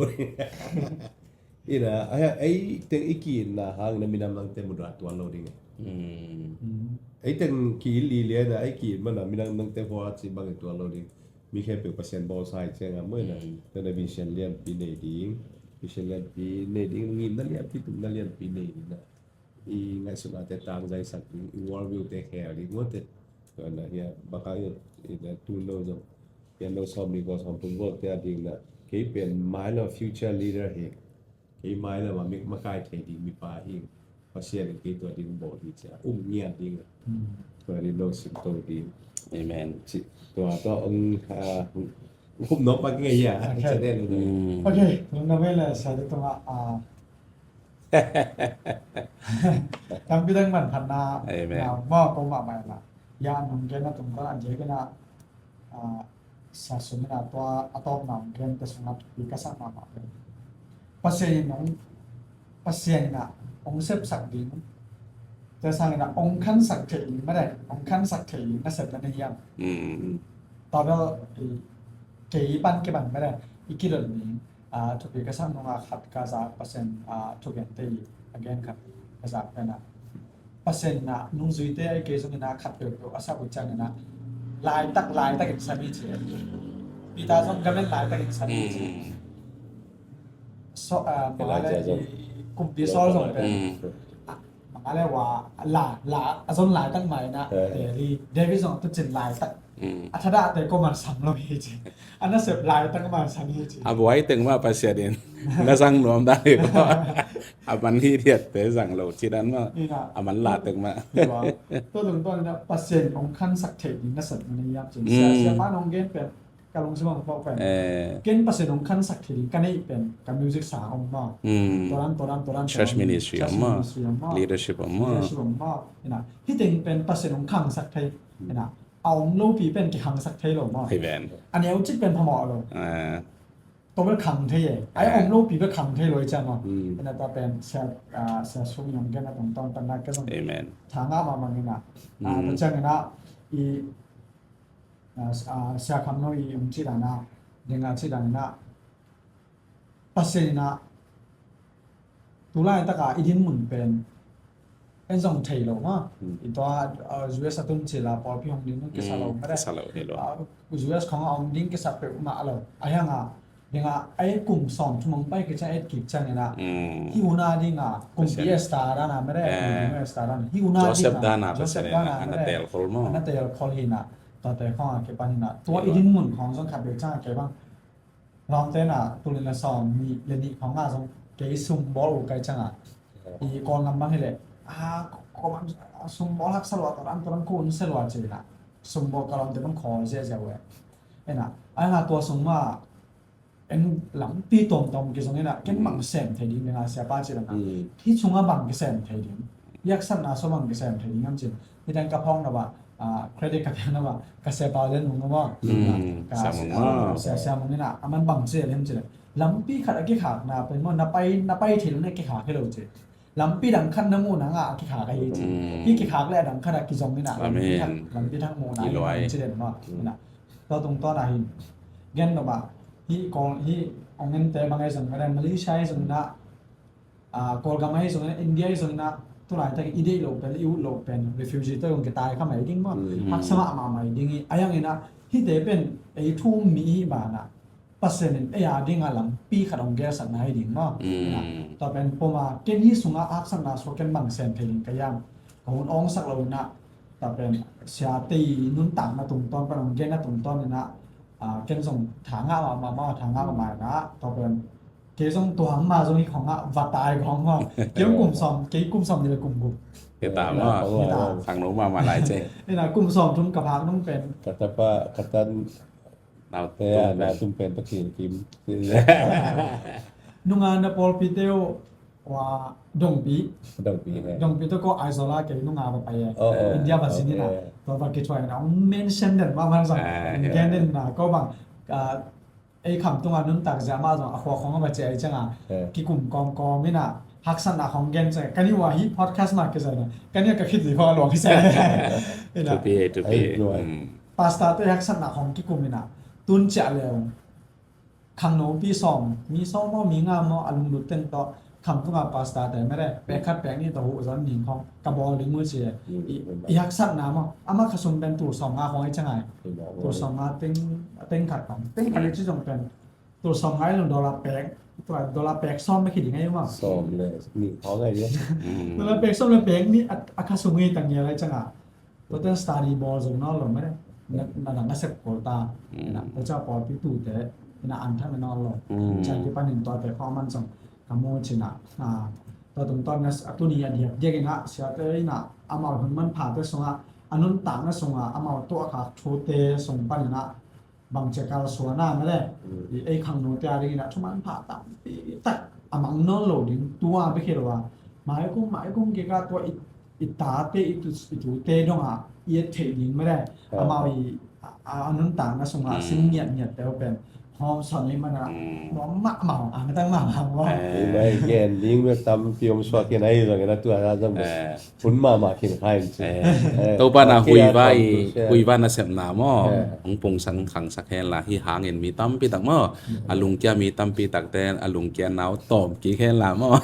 Ina, ah, ei teng i ki na hang na minam nang te mudra tuan lo ding. Hmm. Ei teng ki li lian a, ei ki mana minam nang te hua ci bang tuan lo ding. Mi khempeuh Pasian bawlsa hi ciangin a, mawina, mm, tena vision lianpi nei ding, vision lianpi nei ding, ngimna lianpi, tupna lianpi nei ding na. I ngaihsutnate tangzaisak ding, i world view te khel ding, mawte. Tua na hia, baka i, i na tun lo zong, pian lo sawm ni ko sawm thum ko te a ding na, kei pian mai lo future leader hi. Kei mai lamah mi makai thei ding mipa hi. Pasian in kei tua ding bawl hi cia. Um ngiat ding a. Hmm. Tua ding lo sim to ding. Amen. Ci, tua, tua, um, ah, hup nawk pak ngei a. Okay. Cia den. Hmm. Okay, lungdam ei le sia te tungah, ah, tampi dang manphatna, amen, na, ma ko mahmah na. Ya nung gen na tung kal a dia gen na, ah, Sia Sum in a tua a tawpna hong gen te sungah thupi ka sak mahmah pen Pasian in hong, Pasian in a hong sepsak ding, tua sangin a hong khansak theih ding, mah dai, hong khansak theih ding nasepna na hiam? Mm. Tua bel, i, kei pan kei pan mah dai, i kidon ding, ah, thupi ka sak nungah khat ka zak Pasian, ah, thugente i a gen khat ka zak pen a Pasian in a nungzuite a i kei zong in a khat peuhpeuh a sak uh ciangin a laitak, laitakin sa mi ci. Peter zong ka men laitakin sa mi ci. Mm. So, ah, Elijah mangale zong. Kumpi Saul zong pen. Mm. Ah, mangale wa la, la, a zon laitak mai na. Eh. David, David zong tu cin laitak. Mm. A thadahte ko man sam lo hi ci. A nasep laitak man sam hi ci. A buai teng mah Pasian in na zang nuam dan hi ko. A man hi diatte zang lo ci dan mah. Ina. A man la teng mah. Tua tung tuan ina Pasian hong khansak thei ding nasep na nei yam cin. Mm. Sia, sia man hong gen pen ka lungsim hong pau pen. Eh. Ken Pasian hong khansak thei ding ka nei pen ka music sa hong mah. Mm. Toran, toran, toran. Church ministry hong mah. Church ministry hong mah. Leadership hong mah. Leadership hong mah. Ina. Hi teng pen Pasian hong khansak thei. Mm. Ina. A om lopi pen kikhangsak thei lo maw? Hi ven. A neu cik pen phamawh lo. Ah. Tua bel khang thei e. A om lopi bel khang thei lo i ciang maw? Mm. Ina tua pen sia, ah, sia sung yong gen a tong tong tan na ke zong. Amen. Tha nga ma mang ina. Ah, mm, tua ciang ina i, ah, s-, ah, sia kham no i um ci dan a, ding a ci dan ina. Pasian ina, tu laitaka i dinmun pen en zong thei lo ma. I tua US a tun cila pawlpi hong ding kisam lo ma de. US khong a om ding kisam peuhmah lo. A hiang a ding a ei kum sawm thum hong pai kiciang et kik ciang ina hi una ding a kum PS ta dan a ma de. Hi una ding a Joseph dan a ma de. Ana tel khol hi na. Tuate khong a kipan hi na tua i ding mun khong zong khat bek ciang a kei bang lawmte na tulin la sawm nih le nih khong a zong kei sum bawl uh kai ciang a i Kawlgam bang hi leh a sum bawl haksa lua, tua dan tua dan ko un se lua ci na sum bawl ka lawmte bang khawl ziahziah uh e. Ena a nga tua sum ma en lampi tawmtawm kizong ina ken bang sem thei ding ding a siapa ci lana hi sunga bang kisem thei ding, i haksatna sua bang kisem thei ding am cin. Hi dan ka phawk na ba credit ka pia na ba ka siapa len mung na ba ka sia sia mung ina a man bang ci lem ci le lampi khat a kikhakna pen maw na pai na pai thei lo na kikhak hi lo ci. Lampi dang khat na muhna nga a kikhak ahi ci. Hi kikhak le a dang khat a kizong ina lampi thang muhna hi ci den ma ina. Tua tungtawn a hin gen lo ba hi kong hi ong en te bang ahi zong ina Malaysia ahi zong ina Kawlgam ahi zong ina India ahi zong ina tulai tak i deih lo pen i ut lo pen refugee to yong kitai kha mai ding ma haksa mah mah mai ding i a yang ina hi te pen ei thu um mi hi ba na Pasian in ei a ding a lampi khat hong gelsakna hi ding maw? Tua pen poma ken hi sunga haksatna sua ken bang sem thei ding ka hiam? Ka hun awngsak lo ina tua pen siate i nuntakna tungtawn pan hong genna tungtawn ina ken zong tha ngah mahmah maw, tha ngah mahmah ina tua pen kei zong tua hang ma zong hi khong ah va tai khong maw? Kei kum sawm, kei kum sawm ni le kum guk. Kei ta maw? Kei ta. Khangno mahmah lai ce. Ina kum sawm thum ka phak nung pen. Ka tapa, ka tan Naute a na tum pen Pathian kim. Nunga na pawlpi teu wa dongpi. Dongpi he. Dongpi teu ko Aizawl a kei nunga va pai e. India va zin ina. Tua va kithuai na ong mention den ma man zong. Gen in na ko bang ei kham tunga nuntak zia ma zong a khua khong va cia i cianga kikum kawmkawm ina haksatna khong gen cianga kani wa hi podcast ma kizai na kani ka khit li khong a luang kizai. Ina. Tupi tupi. Pastor te haksatna khong kikum ina tun ciah leu khangnopi sawm mi sawm maw mi nga maw a lunglut teng tawh kham tunga pastor te mere pek khat pek nih tawh huh zon ning khong ka bawl ding uh ci. I haksatna maw ama kha sum pen tul sawm nga khong i ciangai tul sawm nga teng teng khat khong teng khat i ci zong pen tul sawm nga i zong dollar pek dollar pek sawm me khi ding ai maw sawm le nih khong ai dollar pek sawm le pek nih a kha sum i tang ngial ai cianga Tuate study bawl zong nawn lo mene. Na dang a sep kol ta. Ina tua ca pawlpi tute ina an thang nawn lo. Ca kipanin tuate kho man zong ka mu cina. Tua tungtawn na a tuni a diak diak ina siate ina amau hun manphate sunga a nuntakna sunga amau tuah khak thute sung pan ina bangcia kalsuan a mele i ei khangnote a dingin a thumanpha tampi tak a mang nawn lo ding tua bek hi lo a maikum maikum kika tua i tate i tute dongah i et theih ding mele amau i a nuntakna sungah sin ngiatngiat teu pen hawm sawn i mana nuam mahmah ang tang mahmah. Gen ding bek tampi om suak kina i zongin a tua zong bek Hun mahmah khin kha in ci. Topa na huiva i huiva nasepna maw hong pungsan khangsak hen la hi hangin mi tampi tak maw a lungkia mi tampi tak ten a lungkia nau tawm kik hen la maw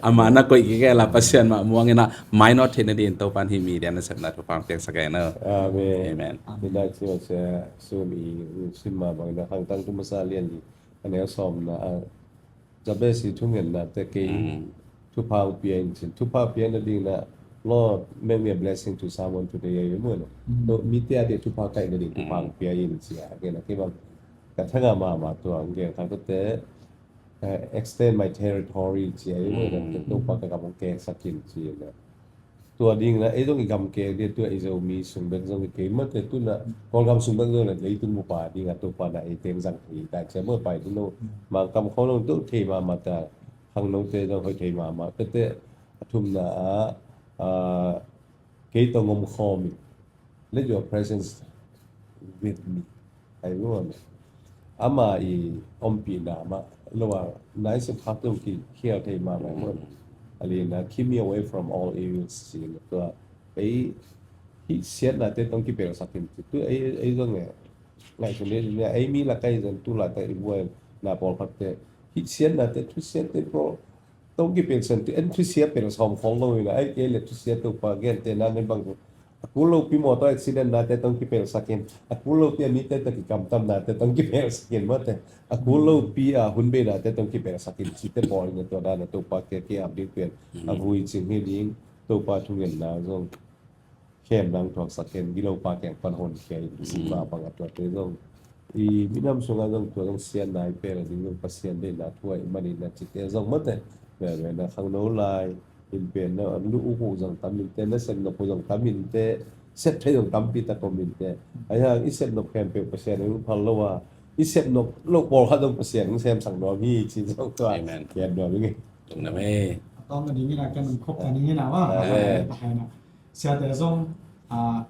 ama na koih kik hen la Pasian mah muang ina mainawt theihna din Topa in hi mi lian nasepna thupha piaksak hen. Amen. Amen. Midai ci masa sum i sim mah bang ina khangtang tu masa lian li a neu sawmna a Jabez i thungetna te kei thupha uh pia in cin thupha uh pia na ding na Lord make me a blessing to someone today a i mu na to mi te a dia thupha kaih na ding thupha uh pia in ci a gen a kei bang ka thanga mahmah tua ang gen kha ko te extend my territory ci a i mu na te to pa ka ka bang ke sakin ci na Tua ding na ei zong i gam kek dia tua i Zomi sung bek zong i kei mate tu na Kawlgam sung bek zong na leitung mu pa ding a Topa na ei teng zang thei ta cia mo pai tu no Mangkam khawng long tu thei mahmah ta khangnote zong hoi thei mahmah tete a thumna a kei tong om khawm i Let your presence with me. Ai ruang ama i ompihna mah lo a nai sep khak tung ki khial thei mah ngai mun. A li na keep me away from all evils ci na tua ei hi siatna te tong ki pel sak in ci tu ei ei zong e ngai sun le ne ei mi la kai zan tu la ta i buai na pawl khat te hi siatna te thu siat te pro tong kipelsak tu, en thusia pel sawm khong lo ina, ai kei le thusia Topa gente na ne bang. A kul lopi motor accident nate tong kipelsak in, a kul lopi a mite tawh kikamtamnate tong kipelsak in mate. A kul lopi a hun beinate tong kipelsak in cite pawl ina tua dana Topa ke ke ap ding pen. A vui cing hi ding, Topa thungetna zong khem nang thuaksak hen, gilopa keng pan honkhia in si mah bang a tuate zong. I minam sungah zong tua zong sian nai pel a ding zong Pasian deihna thu ahih manin a cite zong mate. Veve na khangno lai in pen na lu uk uh zong tam inte, na sep nop uh zong tam inte, sep thei zong tampi tak om inte. Ahi hang i sep nop khempeuh Pasian a hong phal lo a, i sep nop lo pawlkhat zong Pasian hong semsak nuam hi ci zong tua. Amen. Kiat nuam ing e. Tung na me. A tawng na ding ina ken khop ta ding ina wa. Amen. Siate zong a,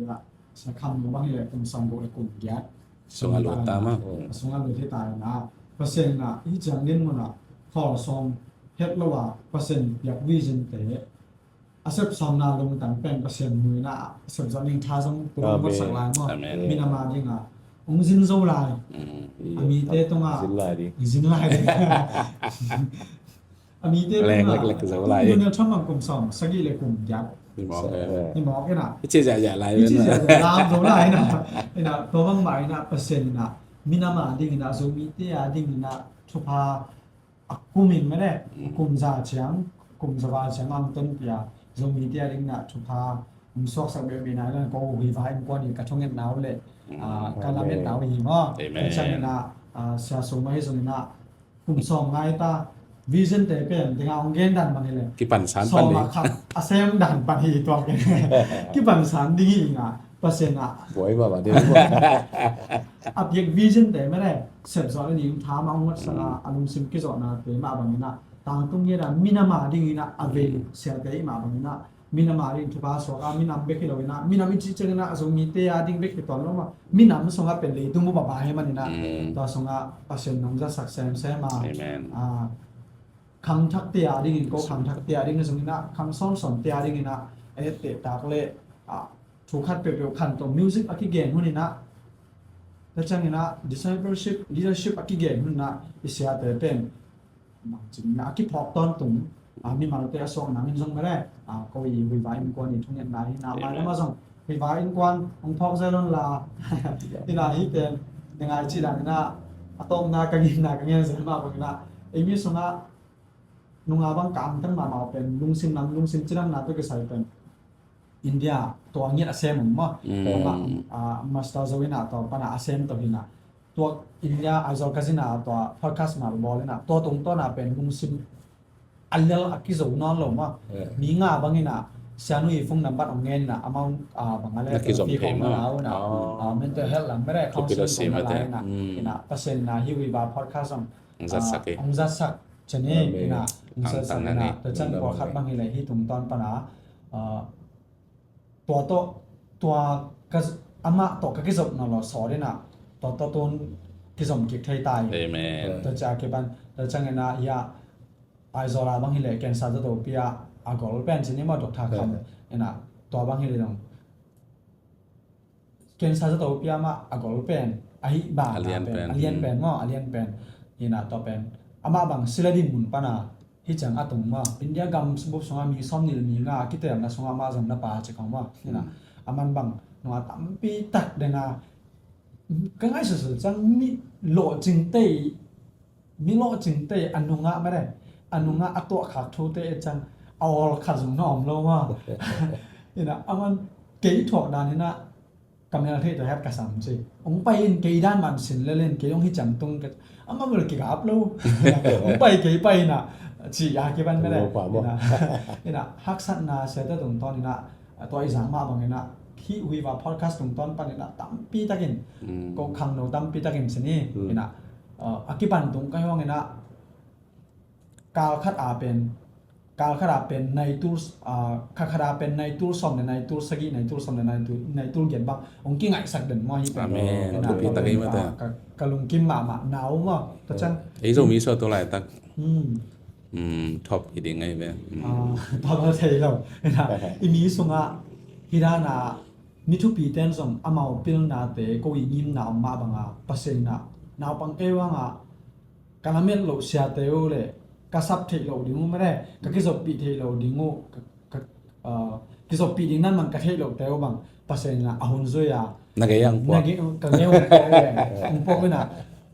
a, sia kham lo bang hi le kum sawm guk le kum giat. Sung a lut ta ma. Sung a lut hi ta na. Pasian na hi ciang din mun a khawl sawm het lo a Pasian piak vision te. A sep sawm na lungtang pen Pasian muina a sep zawh ning tha zong tua mawsak lai maw. Amen. Minam a ding a hong zin zo lai. A mite tungah zin lai ding. Zin lai ding. A mite leng lek lek zo lai. Donald Trump ang kum sawm sagih le kum giat. Ni mawk e. Ni mawk e na. Hici zia zia lai. Hici zia zia lam zo lai na. Ina tua bang mah ina Pasian ina minam a ding ina Zomite a ding ina thupha a kum in mene kum za ciang kum za va ciang ang ton pia Zomite a ding ina thupha um suaksak beuh bina ina ko hui va in kuan in ka thunget nau le ka lamet nau hi maw. Amen. Ciang ina sia sum ahi zong ina kum sawm ngai ta vision te pen dinga ong gen dan bang hi le kipan san pan sawm a khat a sem dan pan hi tuak. Kipan san ding hi nga Pasian a buai ma ba ding a piak vision te mene sep zawh le ning tha ma ong wat sanga a lungsim kizawhna te ma bang ina tangtung nge da minam a ding ina a vei sia te ma bang ina minam a ding thupha suak a minam bek hi lo ina minam i cih ciang ina a Zomite a ding bek hi tuan lo ma minam sungah pen leitung bu baba hi man ina tua sungah Pasian nong zatsak semsem a khangthak te a ding in ko khangthak te a ding zong ina khang sawnsawn te a ding ina a etteh tak le thu khat peuhpeuh khan tawh music a kigen hun ina ta ciang ina discipleship leadership a kigen hun ina i siate pen bangcin a kiphawk tawntung a mimalte a suak nangin zong mele ko i huiva innkuan i thungetna hi na mai lama zong huiva innkuan hong phawk zel on la ina hi pen ni ngai ci dan ina a tawpna ka nginna ka ngen zel mah bang ina ei mi sungah nunga bang ka angtang mahmah pen lungsim nam lungsim cidamna tawh kisai pen India tua ngiat a sem um maw. Master zo ina tua pana a sem tawh hina tua India Aizawl ka zina tua podcast mah bawl ina tua tungtawna pen lungsim a lel a kizo nawn lo maw. Mi nga bang ina sianui fung nambat ong ngen ina amau bang a le kizom thei maw ina mental health lam mere counseling ong na lai ina ina Pasian ina hi ui ba podcast ong zatsak ong zatsak cani ina ong zatsak ina tua can pawlkhat bang hi le hi tungtawn pana tua tawh tua ka amah tawh ka kizopna lo sawt ina tua tawh tun kizom kik thei tai. Amen. Tua cia kipan tua ciang ina ia Aizawl a bang hi le cancer zato pia a gol pen cini maw doctor kham ina tua bang hi le dong cancer zato pia mah a gol pen a hi ba a lian pen maw a lian pen ina tua pen amah bang sila din mun pana hi ciang a tung maw India gam bup sungah mi sawm nil mi nga a kitelna sungah mah zong na pa ci kong maw ina a man bang nunga tampi tak denga ka ngaihsutsul ciang mi lawhcingte mi lawhcingte a nungah mare a nungah a tuahkhak thute e ciang a awl khat zong na om lo maw ina a man kei thuak dan ina ka mel theih tawh het ka sam ci. Ong pai in kei dan man sin lel in kei ong hi ciang tung ka amah bel kigap lo. Ong pai kei pai ina ci a kiban mele ina ina haksatna siate tungtawn ina tua i zang mah bang ina hi hui va podcast tungtawn pan ina tampi takin ko khangno tampi takin sini ina a kipan tung ka hiong ina kal khat a pen kal khat a pen nai tul khat khat a pen nai tul sawm le nai tul sagih nai tul sawm le nai tul nai tul giat bang ong kingaihsak den maw hi pen. Amen. Tua pi tak hi mah ta. Ka lungkim mahmah nau maw ta ciang ei zo mi so to lai tak thop i ding ngai ve. Tua ba thei lo ina i mi sungah hi dana mi thupi ten zong amau pilnate ko i ngimna om mah banga Pasian ina naupang kei wanga ka lamet loh siate uh le ka sap theih loh ding uh mede, ka kizoppih theih loh ding uh, ka, ka, ah, kizoppih ding nan man ka theih loh te uh bang Pasian in a hun zui a. Na gei ang puak. Na gei, ka gei ang puak le. Ang puak ina.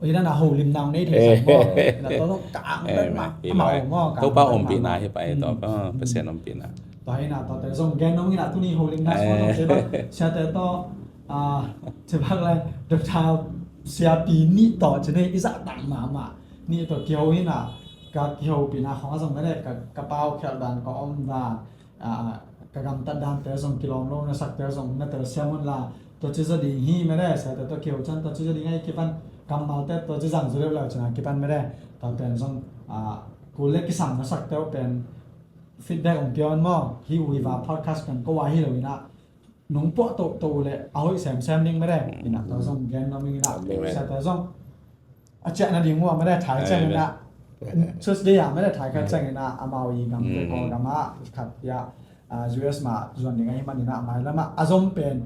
Ina na holim nau nei thei sang mo. Ina to ka ang pen ma, ma ho mo. Topa ompihna hi pa e to. Pasian ompihna. Tua ina to te zong gen nong ina tuni holim na so te ba. Sia te to, ah, te ba le Doctor Sia Pi ni to cine i za tang ma ma. Ni to kiho ina. Ka kihopihna khong a zong mede ka, ka pau khial dan ka om dan. Ah, ka gamtat dante zong kilawm lo na sakte zong na telsiam un la, tua ci zaw ding hi mede, siate tua kiho cian tua ci zaw ding a i kipan kammalte tua ci zang zu leu leu cina kipan mede, tua pen zong, ah, kul le kisam na sakte uh pen feedback ong piawn maw, hi uiva podcast pen ko wa hi lo ina, nung puah to to le a hoih sem sem ding mede, ina tua zong gen nom ina, siate zong a ciah na ding uh a mede thai ciang ina. Tuesday a mede thai khat ciang ina amau i gam te ko gam a khat ya, ah, U S ma zuan ding a hi man ina mai lama a zom pen.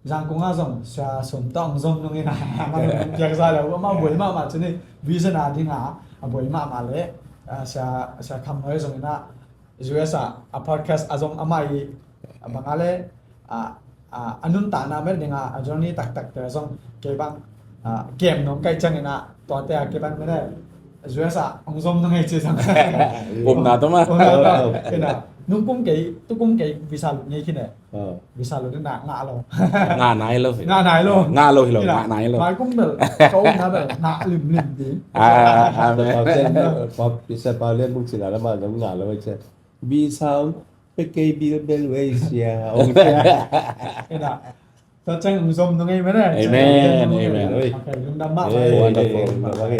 Zangkong a zong sia sum tong zom nung ina. Amau piak za le amau buai mama cini vision a ding a, a buai mama le, ah, sia, sia kham noi zong ina U S a, a podcast a zom amah i, a bang a le, a, a, a nuntakna mel dinga, a journey taktak te zong kei bang, a, kem nong kai ciangin a, tuate a kei bang mel e, U S a, ong zom nong ei ci zang. Umna to ma. Umna to. Ina, nung kum kei, tu kum kei visa lut ngei kine. Visa lo ding na ngah lo. Ngah nai lo. Ngah nai lo. Ngah lo hi lo, ngah nai lo. Mai kum bel, ko na bel, ngah lim lim ding. Ah, ah, Pau Len, Pau, Pau Len mung cina la ma ngah lo, eh, visa pe kei bil bel wei sia. Ong sia. Ina. Tua ciang ong zom nong ei mene. Amen, amen. Okay, lungdam mah. Wonderful. Lungdam mah.